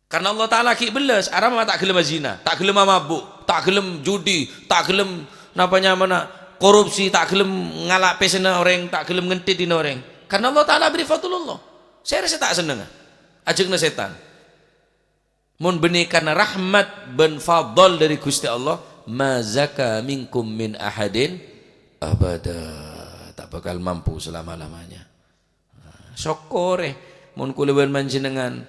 Karena Allah Ta'ala ghi' bellas, arapa ma' ta' ghellem azina, ta' ghellem amabuk, ta' ghellem judi, ta' ghellem napa nyamana korupsi, ta' ghellem ngala' pèssèna orèng, ta' ghellem ngenthèt dina orèng. Karena Allah Ta'ala beri fadlullah. Sèra sè ta' sennengnga ajhâkna setan. Mon bânnè karena rahmat bân fadl dâri Ghustè Allah, ma zaka minkum min ahadin abada. Ta' bhâkal mampu selama-lamanya. Sokkorè, mon kaulâ bân panjhennengngan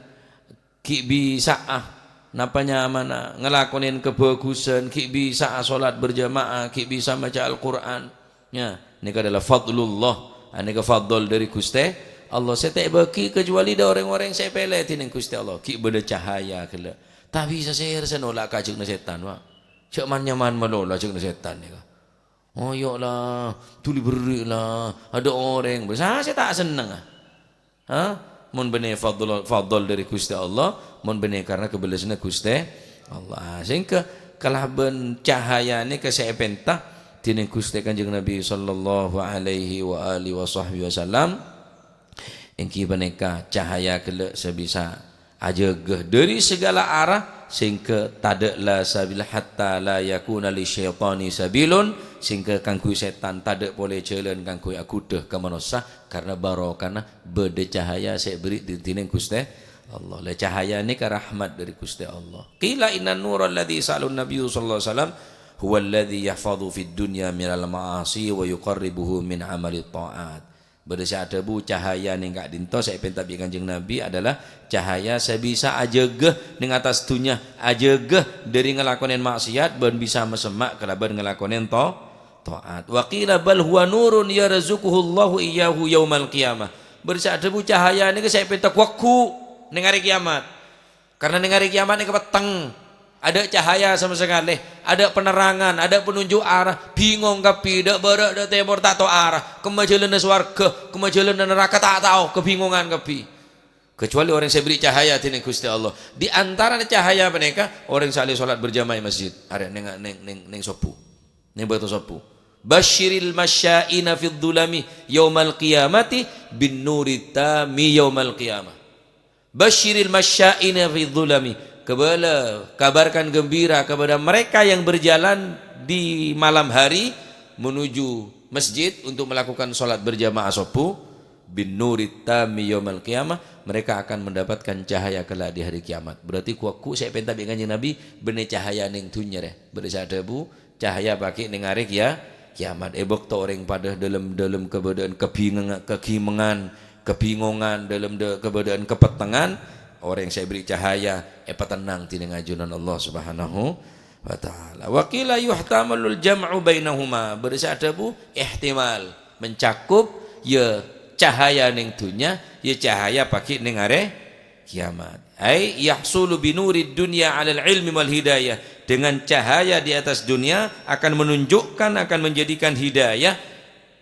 ghi' bisa'a, napa nyamana, ngalakonè kabhâghusân, ghi' bisa'a sholat berjamaah, ghi' bisa maca Al-Qur'an. Ya, nèka adalah fadlullah. Ah, nèka fadl dâri Ghustè Allah sè ta' èbâghi kecuali dâ' orèng-orèng sè èpèlè dhinèng Ghustè Allah. Ghi' bâdâ cahaya ghellâ'. Ta' bisa sèra sè nolak ka ajhâkna setan, Pak. Jhâ' man-nyaman malolo ajhâkna setan nèka. Oyo' la, dhuli berri' la, adâ' orèng. Bâsa sè ta' senneng, ah. Ha? Mon bânnè fadl, fadl dâri Ghustè Allah, mon bânnè karena kabellasna Ghustè Allah. Sehingga kalabân cahaya nèka sè èpènta dhinèng Ghustè Kanjeng Nabi sallallahu alaihi wa alihi wa sahbihi wasallam, èngghi panèka cahaya ghellâ' sè bisa ajâgâ dâri saghâlâ ara, sehingga tadâ' la sabila hatta la yakuna li syaitani sabilun, sehingga kaangghuy setan tadâ' polè jhâlân kaangghuy aghudhâ ka manossa, karena barokana bâdâ cahaya sè èberri' dhi-, dhinèng Ghustè Allah. La cahaya nèka rahmat dâri Ghustè Allah. Qila innan nura alladzi sa'alan nabiyyu sallallahu alaihi wasallam huwa alladzi yahfazu fid dunya minal ma'asi wa yuqarribuhu min amalit ta'at. Bâdâ sè adhâbu cahaya nèng ka'dinto sè èpènta bi' Kanjeng Nabi adalah cahaya sè bisa ajâgâ nèng attas dhunnya, ajâgâ dâri ngalakonè ma'siyat bân bisa masemma' kalabân ngalakonè to-, ta'at. Wa qila bal huwa nurun yarzuquhullahu iyyahu yaumal qiyamah. Bâdâ sè adhâbu cahaya nèka sè èpènta ghu-, ghu nèng arè kiyamat. Karena nèng arè kiyamat nèka petteng. Adâ' cahaya sama sakalè, adâ' penerangan, adâ' penunjuk arah, bingong kabbhi, dâ' bârâ', dâ' tèmor, ta' tao arah, kemma jhâlânna sowarghâ, kemma jhâlânna naraka, ta' tao, kebingongan kabbhi. Kecuali orèng sè èberri' cahaya dhinèng Ghustè Allah. Di antarana cahaya panèka, orèng sè ahli sholat berjamaah è masjid, arè nèng, nèng, nèng, nèng sobbhu, nèng bâkto sobbhu. Basyiril masyaina fidh dhulami yaumal qiyamati bin nuri tami yaumal qiyamah. Basyiril masyaina fi dhulami. Kebala, kabarkan gembira kepada mereka yang berjalan di malam hari menuju masjid untuk melakukan sholat berjamaah subuh, bin nurit tammi yaumal qiyamah, mereka akan mendapatkan cahaya kelak di hari kiamat. Berarti ku-, ku sè èpènta bi' Kanjeng Nabi, bânnè cahaya neng dhunnya rè. Bâdâ sè adhâbu, cahaya paghi' neng arè kiya-, kiamat. È bâkto orèng padâ dâlem-dâlem kabâdâ'ân kabingengnga-, kagimengan, kabingongan, dâlem dâ-, kabâdâ'ân kapettengngan, orèng sè èberri' cahaya èpatennang dhinèng ajunan Allah Subhanahu wa Ta'ala. Wa qila yuhtamalul jam'u bainahuma. Bâdâ sè adhâbu, ihtimal, mencakup, ya cahaya neng dhunnya, ya cahaya paghi' neng arè kiamat. Ai yahsulu binurid dunya 'alal ilmi wal hidayah. Dengan cahaya di atas dunia akan menunjukkan, akan menjadikan hidayah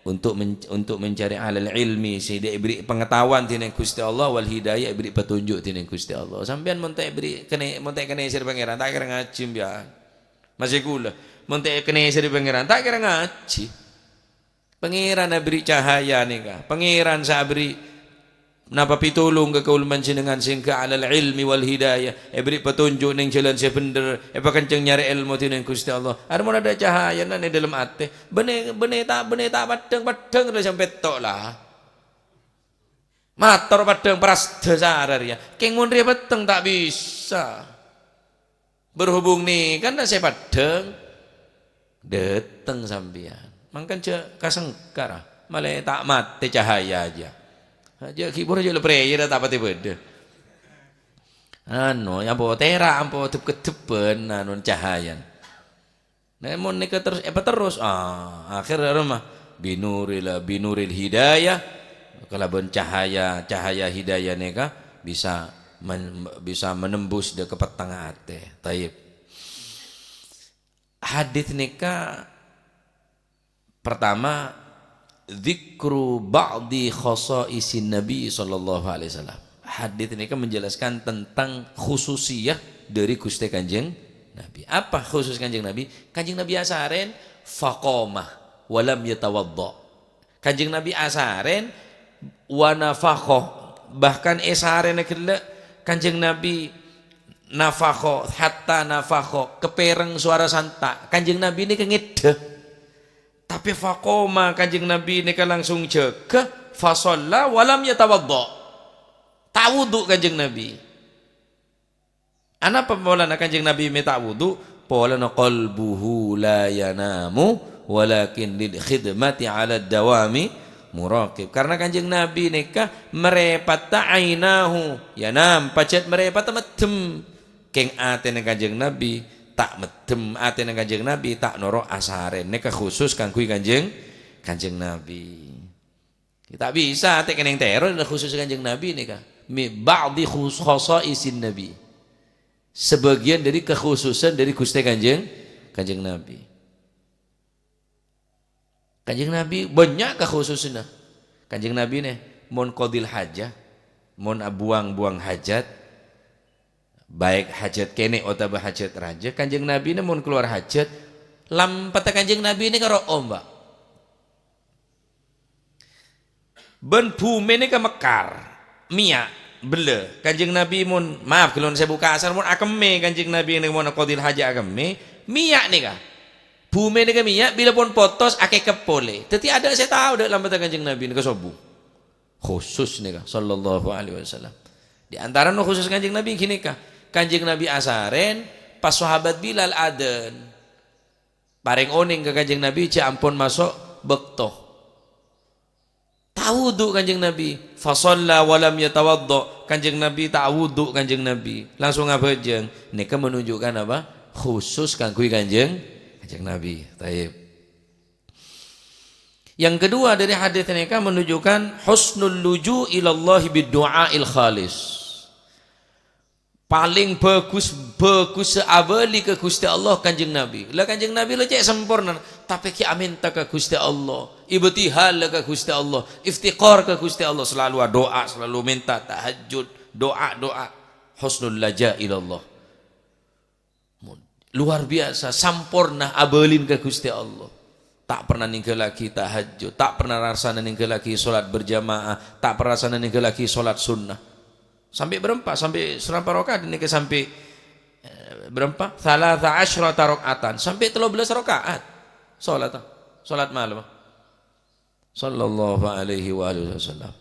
untuk men-, untuk mencari 'alal ilmi, sehingga èberri' pengetahuan dhinèng Gusti Allah, wal hidayah, èberri' petunjuk dhinèng Gusti Allah. Sampèyan mon ta' èberri' kenè-, mon ta' èkenè sèra Pangèran, ta' kèra ngajhi, sampèyan. Masih kaulâ, mon ta' èkenè sèra Pangèran, ta' kèra ngajhi. Pangèran aberri' cahaya nèka. Pangèran sè aberri' napa pitolong ka kaulâ panjhennengngan sehingga 'alal ilmi wal hidayah, èberri' petunjuk neng jhâlân sè bhendher, èpakenceng nyarè èlmo dhinèng Gusti Allah. Arè mon adâ' cahaya neng è dâlem atè, bânnè, bânnè ta', bânnè ta' peddhâng-peddhâng la sampè' to' la. Mator peddhâng parasdhâ sara rèya. Kèng mon rèya petteng ta' bisa. Berhubung nèka sè peddhâng, dâteng sampèyan. Mangkana jhâ' kasengkara, malè ta' matè cahaya jiyâ. Jhâ' ghibur jhâ' la prèya ta' patè bâdâ. Anu, ya ampo tèra', ampo dep-keddebbhân, anu, cahayana. Nah, mon nèka terros, èpaterros, ah, akhèr aromah binuril, binuril hidayah, kalabân cahaya, cahaya hidayah nèka bisa men-, bisa menembus dâ' ka pettengnga atè. Taib. Hadits nèka pertama, dzikru ba'di khasaisin Nabi sallallahu alaihi wasallam. Hadits nèka menjelaskan tentang khususiyah dari Guste Kanjeng Nabi. Apa khusus Kanjeng Nabi? Kanjeng Nabi asaren faqama wa lam yatawadda. Kanjeng Nabi asaren wa nafakha, bahkan esarena gella' Kanjeng Nabi nafakha, hatta nafakha, kapereng sowara santa'. Kanjeng Nabi nèka ngedda. Tapè faqama, Kanjeng Nabi nèka langsung jâgâ, fa shalla wa lam yatawadda. Ta' wudu' Kanjeng Nabi. Anapa polana Kanjeng Nabi mè' ta' wudu'? Polana qalbuhu la yanamu, walakin lil khidmati 'ala dawami muraqib. Karena Kanjeng Nabi nèka marèpatta ainahu yanam, pajhât marèpatta meddhem. Kèng atèna Kanjeng Nabi ta' meddhem, atèna Kanjeng Nabi ta' noro' asaren. Nèka khusus kaangghuy Kanjeng, Kanjeng Nabi. Ta' bisa atè kennèng tèro, khusus Kanjeng Nabi nèka. Min ba'di khus-, khasaisin Nabi. Sebagian dari kekhususan dari Guste Kanjeng, Kanjeng Nabi. Kanjeng Nabi bânnya' kekhususanna. Kanjeng Nabi nè, mon qadil hajah, mon abuwang-buwang hajat, baik hajat kènè' otabâ hajat rajâ, Kanjeng Nabi nè mon kalowar hajat, lampetta Kanjeng Nabi nè karo omba'. Bân bhumè nèka mekkar, mèya', bellâ. Kanjeng Nabi mon, maaf, ghâllu sè bu kasar, mon akemmè Kanjeng Nabi nèka mon qadil hajat akemmè, mèya' nèka. Bhumè nèka mèya', bilâ pon potos, akèkep polè. Dhâddhi adâ' sè tao dâ' lampetta Kanjeng Nabi nèka sobu. Khusus nèka, sallallahu alaihi wasallam. Di antarana khusus Kanjeng Nabi ghânèka. Kanjeng Nabi asaren, pas sahabat Bilal adzan. Parèng onèng ka Kanjeng Nabi, jhâ' ampon maso' bâkto. Ta' wudu' Kanjeng Nabi. Fa shalla wa lam yatawadda. Kanjeng Nabi ta' wudu' Kanjeng Nabi. Langsung abhâjâng. Nèka menunjukkan apa? Khusus kaangghuy Kanjeng, Kanjeng Nabi. Taib. Yang kedua dari hadis nèka menunjukkan husnul luju' ilallahi bid du'ail khalis. Palèng bhâghus, bhâghus abâli ka Guste Allah Kanjeng Nabi. La Kanjeng Nabi la cè' samporna, tapè ghi' amènta ka Guste Allah, ibtihal ka Guste Allah, iftiqar ka Guste Allah, selalu adu'a, selalu mènta tahajjud, du'a, du'a, husnul laja ilallah. Luar biasa, samporna abâlina ka Guste Allah. Ta' pernah ninggalaghi tahajjud, ta' pernah rassana ninggalaghi sholat berjamaah, ta' pernah rassana ninggalaghi sholat sunnah. Sampè' bârâmpa, sampè' sarampa rakaat, nèka sampè' Eh, berapa? Thalatha asyrata raka'atan, sampai tello belas rakaat. Salat, salat malem. Sallallahu alaihi wa alihi wasallam.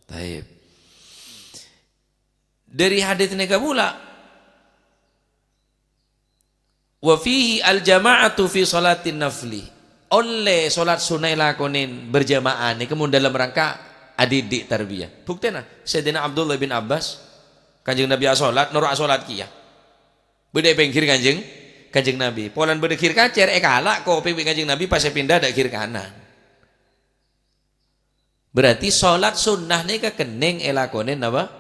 Taib. Dari hadis nèka pula, "Wa fihi al-jama'atu fi salatin nafli." Ollè salat sunnah èlakonè berjamaah nèka mon dalam rangka adidik tarbiyah. Buktèna, Sayyidina Abdullah bin Abbas, Kanjeng Nabi asolat, noro' asolat kèya. Bâdâ è pèngghir Kanjeng, Kanjeng Nabi. Polana bâdâ ghir kacèr, èkala' kopèng bi' Kanjeng Nabi, pas èpinda dâ' ghir kanan. Berarti salat sunnah nèka kennèng èlakonè napa?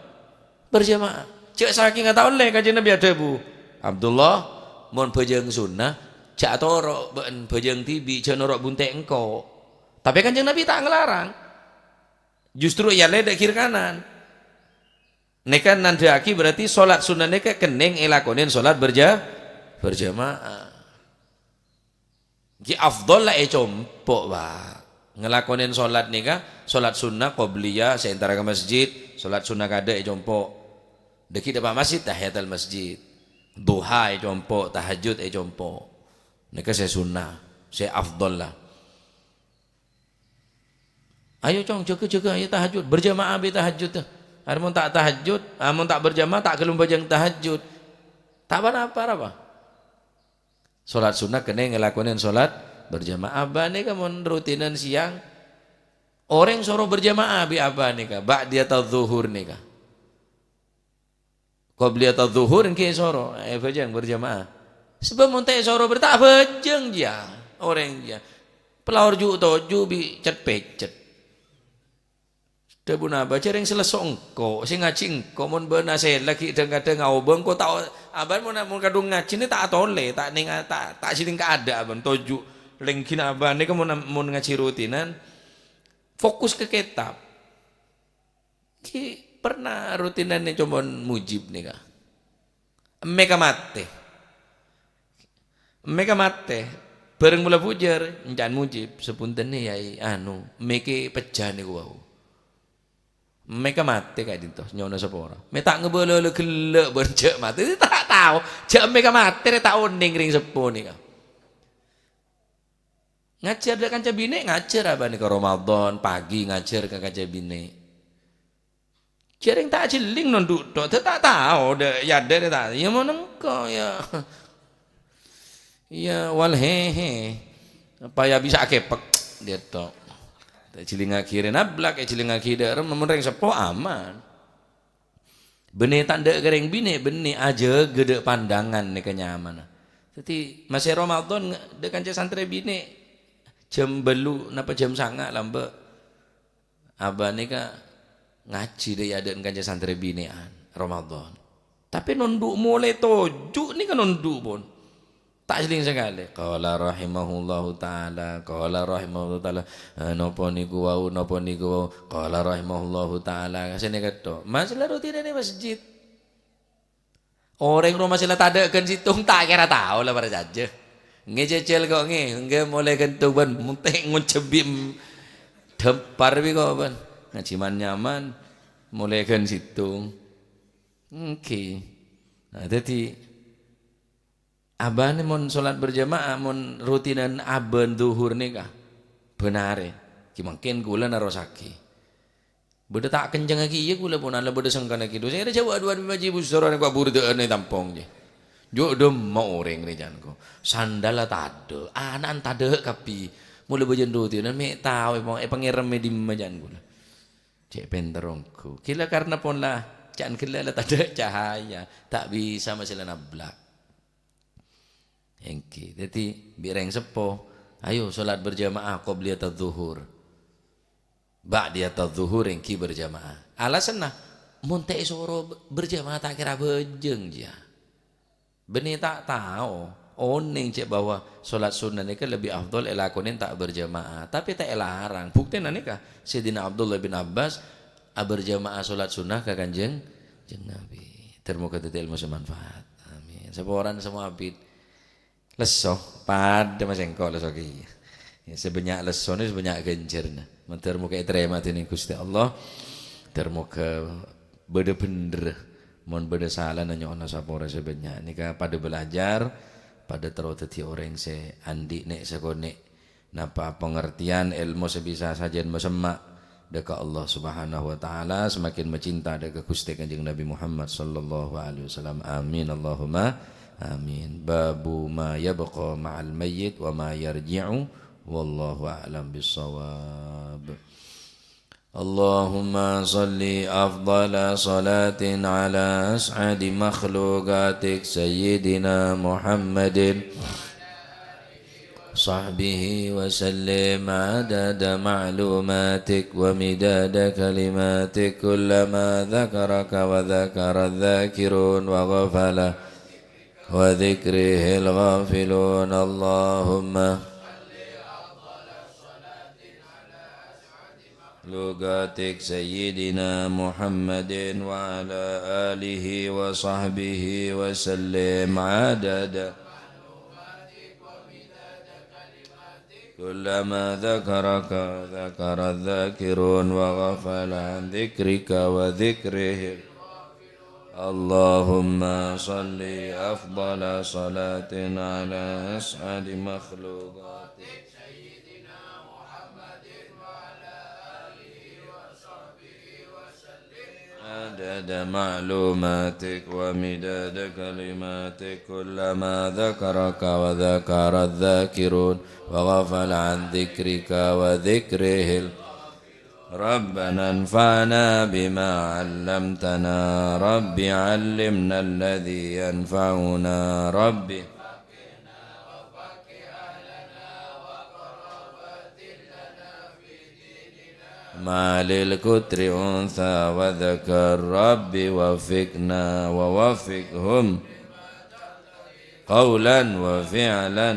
Berjamaah. Jâ' sakènga ta' ollè, Kanjeng Nabi adhâbu, "Abdullah, mon bhâjâng sunnah, jâ' atoro' bâ'en bhâjâng dhibi', jâ' noro' bunte' engko'." Tapè Kanjeng Nabi ta' nglarang. Justru èyalè dâ' ghir kanan. Nèka nandhâ'aghi berarti salat sunnah nèka kennèng èlakonè salat berja-, berjamaah. Ghi afdol la è compo', Pak. Ngelakonen sholat nèka, sholat sunnah qobliyah sè entara ka masjid, sholat sunnah kaadâ' è compo'. Dâgghi' dâpa' masjid, tahiyatal masjid. Duha è compo', tahajjud è compo'. Nèka sè sunnah, sè afdol la. Ayo, Cong, jâgâ-jâgâ, ayo tahajjud. Berjamaah bi' tahajjud. Arè mon ta' tahajjud, ah, mon ta' berjamaah, ta' ghellem bhâjâng tahajjud. Ta' pa-napa, ra, Pa'? Sholat sunnah kennèng ngelakonen sholat berjamaah. Abâ' nèka mon rutinan siyang, orèng soro berjamaah bi' abâ' nèka, ba'diyatadz dzuhur nèka. Qobliyatadz dzuhur èngghi soro, eh, bhâjâng berjamaah. Sebab mon ta' soro ber-, ta' bhâjâng jiyâ, orèng jiyâ. Palaor ju'-toju' bi' cet-pècet. Dhâbuna abâ', "Jârèng sè lesso engko', sè ngajhi engko', mon bâ'na sè laghi dhâng-kadhâng aobâng, engko' ta' o-, abâ' mon, mon kadhung ngajhina ta' atolè, ta' nèng-, ta', ta' sèdhing kaadâ' abâ', toju' lèngghina abâ' nèka mon, mon ngajhi rutinan, fokus ka kètab." Ghi' pernah rutinan nè comon Mujib nèka. Emmè ka matè. Emmè ka matè. Bhâreng mola bujâr, ènca'an Mujib, "Sapunten, Yai, anu, emmè kè pejjâ nèko wau. Emmè ka matè ka'dinto, nyo'ona sapora. Mè' ta' ngabâlâ ghellâ' bân jâ' matè." Ta' tao, jâ' emmè ka matè rè ta' onèng rèng seppo nèka. Ngajhâr dâ' kanca binè', ngajhâr abâ' nèka Ramadan, pagi ngajhâr ka kanca binè'. Jârèng ta' jhelling nondhu' tok, ta' tao dâ', yâ dâ' ta', yâ mon engko', yâ. Yâ, wal hehe. Apa yâ bisa akepek, diyâ tok. Ta' jhellingngaghi rè nablak, èjhellingngaghi dâ' rem, mon rèng seppo aman. Bânnè ta' dâ' ka rèng binè', bânnè ajâgâ dâ' pandangan nèka nyamana. Dhâddhi, masè Ramadan, dâ' kanca santrè binè', jam bâllu' napa jam sanga' lambâ'. Abâ' nèka ngajhi dâ' è adâ'na kanca santrè binè'an Ramadan. Tapè nondhu' molè toju' nèka nondhu' pon. Ta' jhelling sakalè. Qala rahimahullahu ta'ala, qala rahimahullahu ta'ala. Eh, napa niku wau, napa niku wau. Qala rahimahullahu ta'ala. Sè nèka tok. Masalah rutinanè masjid. Orèng roma sè la tadâ' ghân sèttong ta' kèra tao la parcajâ. Ngè cècèl kok ngè, engghi molè ghân tobân, monte' ngonjhâbi, m-, dhâmpar bi' kok bân. Ngajhi man-nyaman, molè ghân sèttong. Engghi. Nah, dhâddhi, abâ'na mon sholat berjamaah, mon rutinan abân dhuhur nèka, bân arè. Ghi mangkèn kaulâ nerrossaghi. Bâdâ ta' kencengngaghi, iyâ, kaulâ pon la bâdâ sengkana ghi' dhu. Sè rè jhâ' wa-, wa-, waji' busoro nèko aburdhâ'ân è tampong, jâ. Jhâ' dâmma orèng rè, can ko. Sandalla tadâ', ana'na tadâ' kabbhi. Mola bhâjâng rutinan, mè' tao è pang-, è pangèrèm è dimma, can kaulâ. Cè' pènter ongghu. Ghilâ karna pon la, can ghellâ' la tadâ' cahaya. Ta' bisa masè la nablak. Èngghi. Dhâddhi, bi' rèng seppo, ayo sholat berjamaah qobliyatadz dzuhur. Ba'diyatadz dzuhur èngghi berjamaah. Alasanna, mon ta' èsoro be-, berjamaah ta' kèra bhâjâng, jâ. Bânnè ta' tao, onèng cè' bahwa sholat sunnah nèka lebbi afdol èlakonè ta' berjamaah. Tapè ta' èlarang. Buktèna nèka, Sayyidina Abdullah bin Abbas aberjamaah sholat sunnah ka Kanjeng, Kanjeng Nabi. Ter moga dhâddhi èlmo sè manfaat. Amin. Saporana semmo abit. Lesso, padâ ma' sèngko' lesso kèya. Ya, sè bânnya' lessona, sè bânnya' ghânjhârna. Mandhâr moga ètarèma dèning Ghustè Allah. Mandhâr moga bâdâ bhendher Mon bâdâ salana nyo'ona sapora sè bânnya'. Nèka padâ belajar, padâ terro dhâddhi orèng sè andi' nè' sakonè'. Napa pangertèyan èlmo sè bisa sajân masemma' dâ' ka Allah Subhanahu wa Ta'ala, semakin macinta dâ' ka Ghustè Kanjeng Nabi Muhammad sallallahu alaihi wasallam. Amin, Allahumma amin. Babu ma yabqa ma'al mayyit wa ma yarji'u, wallahu a'lam bissawab. اللهم صل أفضل صلاة على أسعد مخلوقاتك سيدنا محمد صحبه وسلم عدد معلوماتك ومداد كلماتك، كلما ذكرك وذكر الذاكرون وغفل وذكره الغافلون. اللهم مخلوقاتك سيدنا محمد وعلى آله وصحبه وسلم عدد كلما ذكرك ذكر الذاكرون وغفل عن ذكرك وذكره. اللهم صل أفضل صلاة على أسعد مخلوقاتك سيدنا محمد وعلى آله وصحبه وسلم عدد معلوماتك ومداد كلماتك، كلما ذكرك وذكر الذاكرون وغفل عن ذكرك وذكره ال-، ربنا انفعنا بما علمتنا، رب علمنا الذي ينفعنا، رب ما للكتر أنثى وذكر، رب وفقنا ووفقهم قولا وفعلا.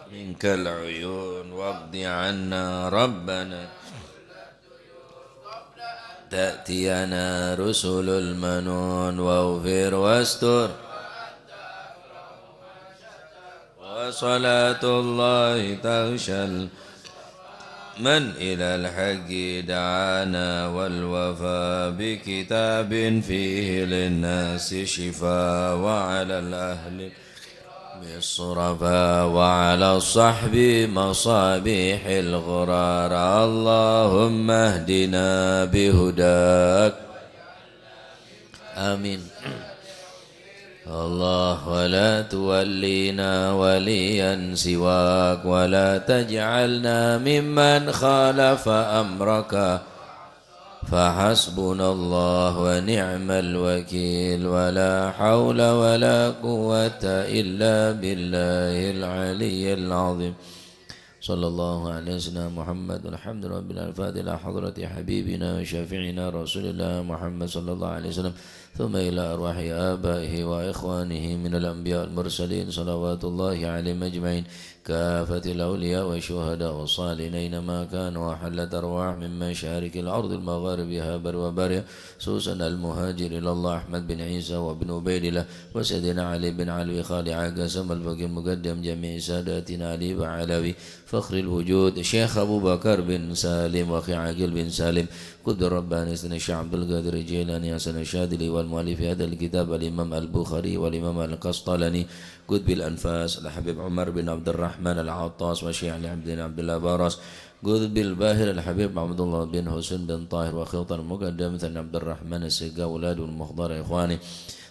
منك العيون واقض عنا ربنا تأتينا رسل المنون واغفر واستر. وصلاة الله تغشى من إلى الحق دعانا والوفاء بكتاب فيه للناس شفاء وعلى الأهل بالصرفاء وعلى الصحب مصابيح الغرار. اللهم اهدنا بهداك. آمين. الله، ولا تولينا وليا سواك، ولا تجعلنا ممن خالف أمرك، فحسبنا الله ونعم الوكيل، ولا حول ولا قوة إلا بالله العلي العظيم. صلى الله على سيدنا محمد. الحمد لله رب العالمين. الفاتحة إلى حضرة حبيبنا وشفيعنا رسول الله محمد صلى الله عليه وسلم، ثم إلى أرواح آبائه وإخوانه من الأنبياء والمرسلين، صلوات الله عليهم أجمعين، كافة الأولياء والشهداء والصالحين أينما كانوا، وحلت أرواح من مشارق الأرض المغاربها بر وبر، خصوصا المهاجر إلى الله أحمد بن عيسى وابن عبيد الله وسيدنا علي بن علوي خالع قسم الفقيه مقدم جميع ساداتنا علي وعلوي فخر الوجود الشيخ أبو بكر بن سالم وأخي عاقل بن سالم قطب الرباني سيدنا الشيخ عبد القادر الجيلاني حسن الشاذلي والمؤلف هذا الكتاب الإمام البخاري والإمام القسطلاني قطب الأنفاس الحبيب عمر بن عبد الرحمن العطاس والشيخ علي بن عبد الله باراس قطب الباهر الحبيب عبد الله بن حسين بن طاهر وخلطة المقدم ثاني عبد الرحمن السقا أولاد المختار إخواني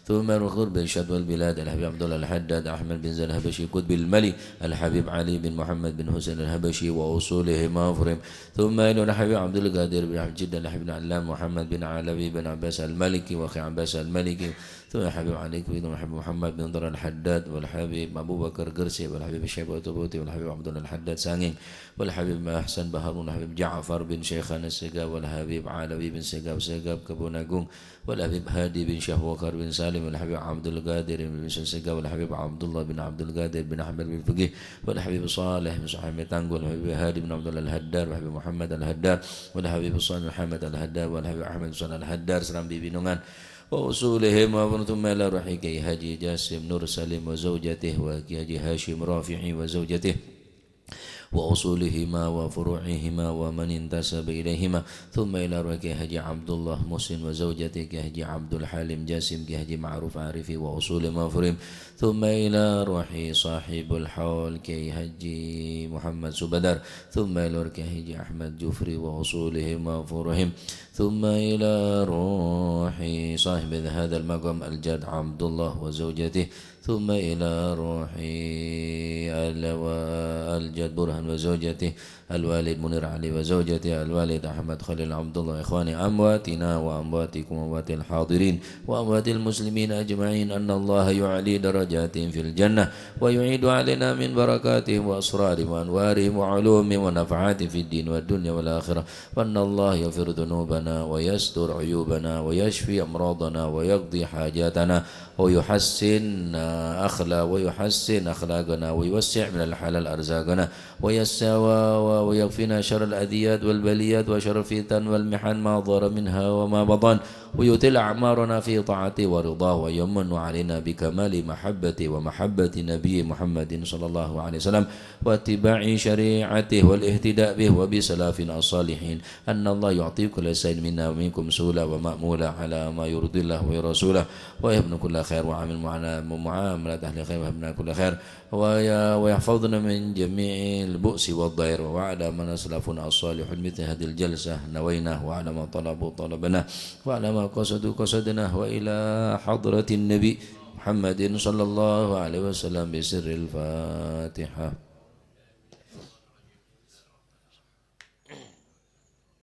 ثم الوخور بن شدوى البلاد الحبيب عبد الله الحداد أحمد بن زين الحبشي قطب الملي الحبيب علي بن محمد بن حسين الحبشي وأصولهم وفروعهم ثم إلى الحبيب عبد القادر بن أحمد جدة الحبيب بن علام محمد بن علوي بن عباس المالكي وأخي عباس المالكي Thumma Habib Ali Kuwait, wal Habib Muhammad bin Abdullah Al-Haddad, wal Habib Abu Bakar Gresik, wal Habib Syaibatul Buti, wal Habib Abdullah Al-Haddad Sangeng, wal Habib Ahsan Baharun, wal Habib Ja'far bin Syaikhana Segaf, wal Habib Alawi bin Segaf, Segaf Kebon Agung, wal Habib Hadi bin Syekh Wakar bin Salim, wal Habib Abdul Qadir bin Segaf, wal Habib Abdullah bin Abdul Qadir bin Ahmad bin Faqih, wal Habib Saleh bin Suhaimi Tanggul, wal Habib Hadi bin Abdullah Al-Haddad, wal Habib Muhammad Al-Haddad, wal Habib Saleh Muhammad Al-Haddad, wal Habib Ahmad Saleh Al-Haddad, Serambi Binongan, wa usulihim wa fur'ihim, thumma ila ruhi Kiai Haji Jasim Nur Salim wa zaujatih, wa Kiai Haji Hashim Rafi'i wa zaujatih, wa usulihima wa furu'ihima wa man intasaba ilaihima, thumma ila ruhi Kiai Haji Abdullah Muhsin wa zaujatih, Kiai Haji Abdul Halim Jasim, Kiai Haji Ma'ruf Arifi wa usulihim wa fur'ihim, thumma ila ruhi sahibul haul Kiai Haji Muhammad Subadar, thumma ila ruhi Kiai Haji Ahmad Jufri wa usulihim wa furu'ihim, thumma ila ruhi sahib hadzal maqam Al-Jadd Abdullah wa zaujatih, thumma ila ruhi al-, wa-, Al-Jadd Burhan wa zaujatih, Al-Walid Munir Ali wa zaujatih, Al-Walid Ahmad Khalil Abdullah, ikhwani amwatina wa amwatikum wa amwatil hadirin wa amwatil muslimin ajma'in, annallaha yu'li darajatihim fil jannah wa yu'idu alaina min barakatihim wa asrarihim wa anwarihim wa ulumihim wa nafahatihim fid din wad dunya wal akhirah. وأن الله يغفر ذنوبنا ويستر عيوبنا ويشفي أمراضنا ويقضي حاجاتنا ويحسن أخلا-، ويحسن أخلاقنا ويوسع من الحلال أرزاقنا ويس-، و-، و-، ويكفينا شر الأذيات والبليات وشر الفتن والمحن ما ظهر منها وما بطن، ويطيل أعمارنا في طاعته ورضاه، ويمن علينا بكمال محبته ومحبة نبيه محمد صلى الله عليه وسلم، واتباع شريعته والاهتداء به وبسلفنا الصالحين. أن الله يعطي كل إنسان منا ومنكم سهولة ومأمولة على ما يرضي الله ورسوله، ويهبنا كل خير وعامل معنا-، معاملة أهل خير، ويهبنا كل خير، وي-، ويحفظنا من جميع البؤس والضير، وعلى ما أسلفنا الصالحون مثل هذه الجلسة نوينا، وعلى ما طلبوا طلبنا، وعلى ما قصدوا قصدنا، وإلى حضرة النبي محمد صلى الله عليه وسلم بسر الفاتحة.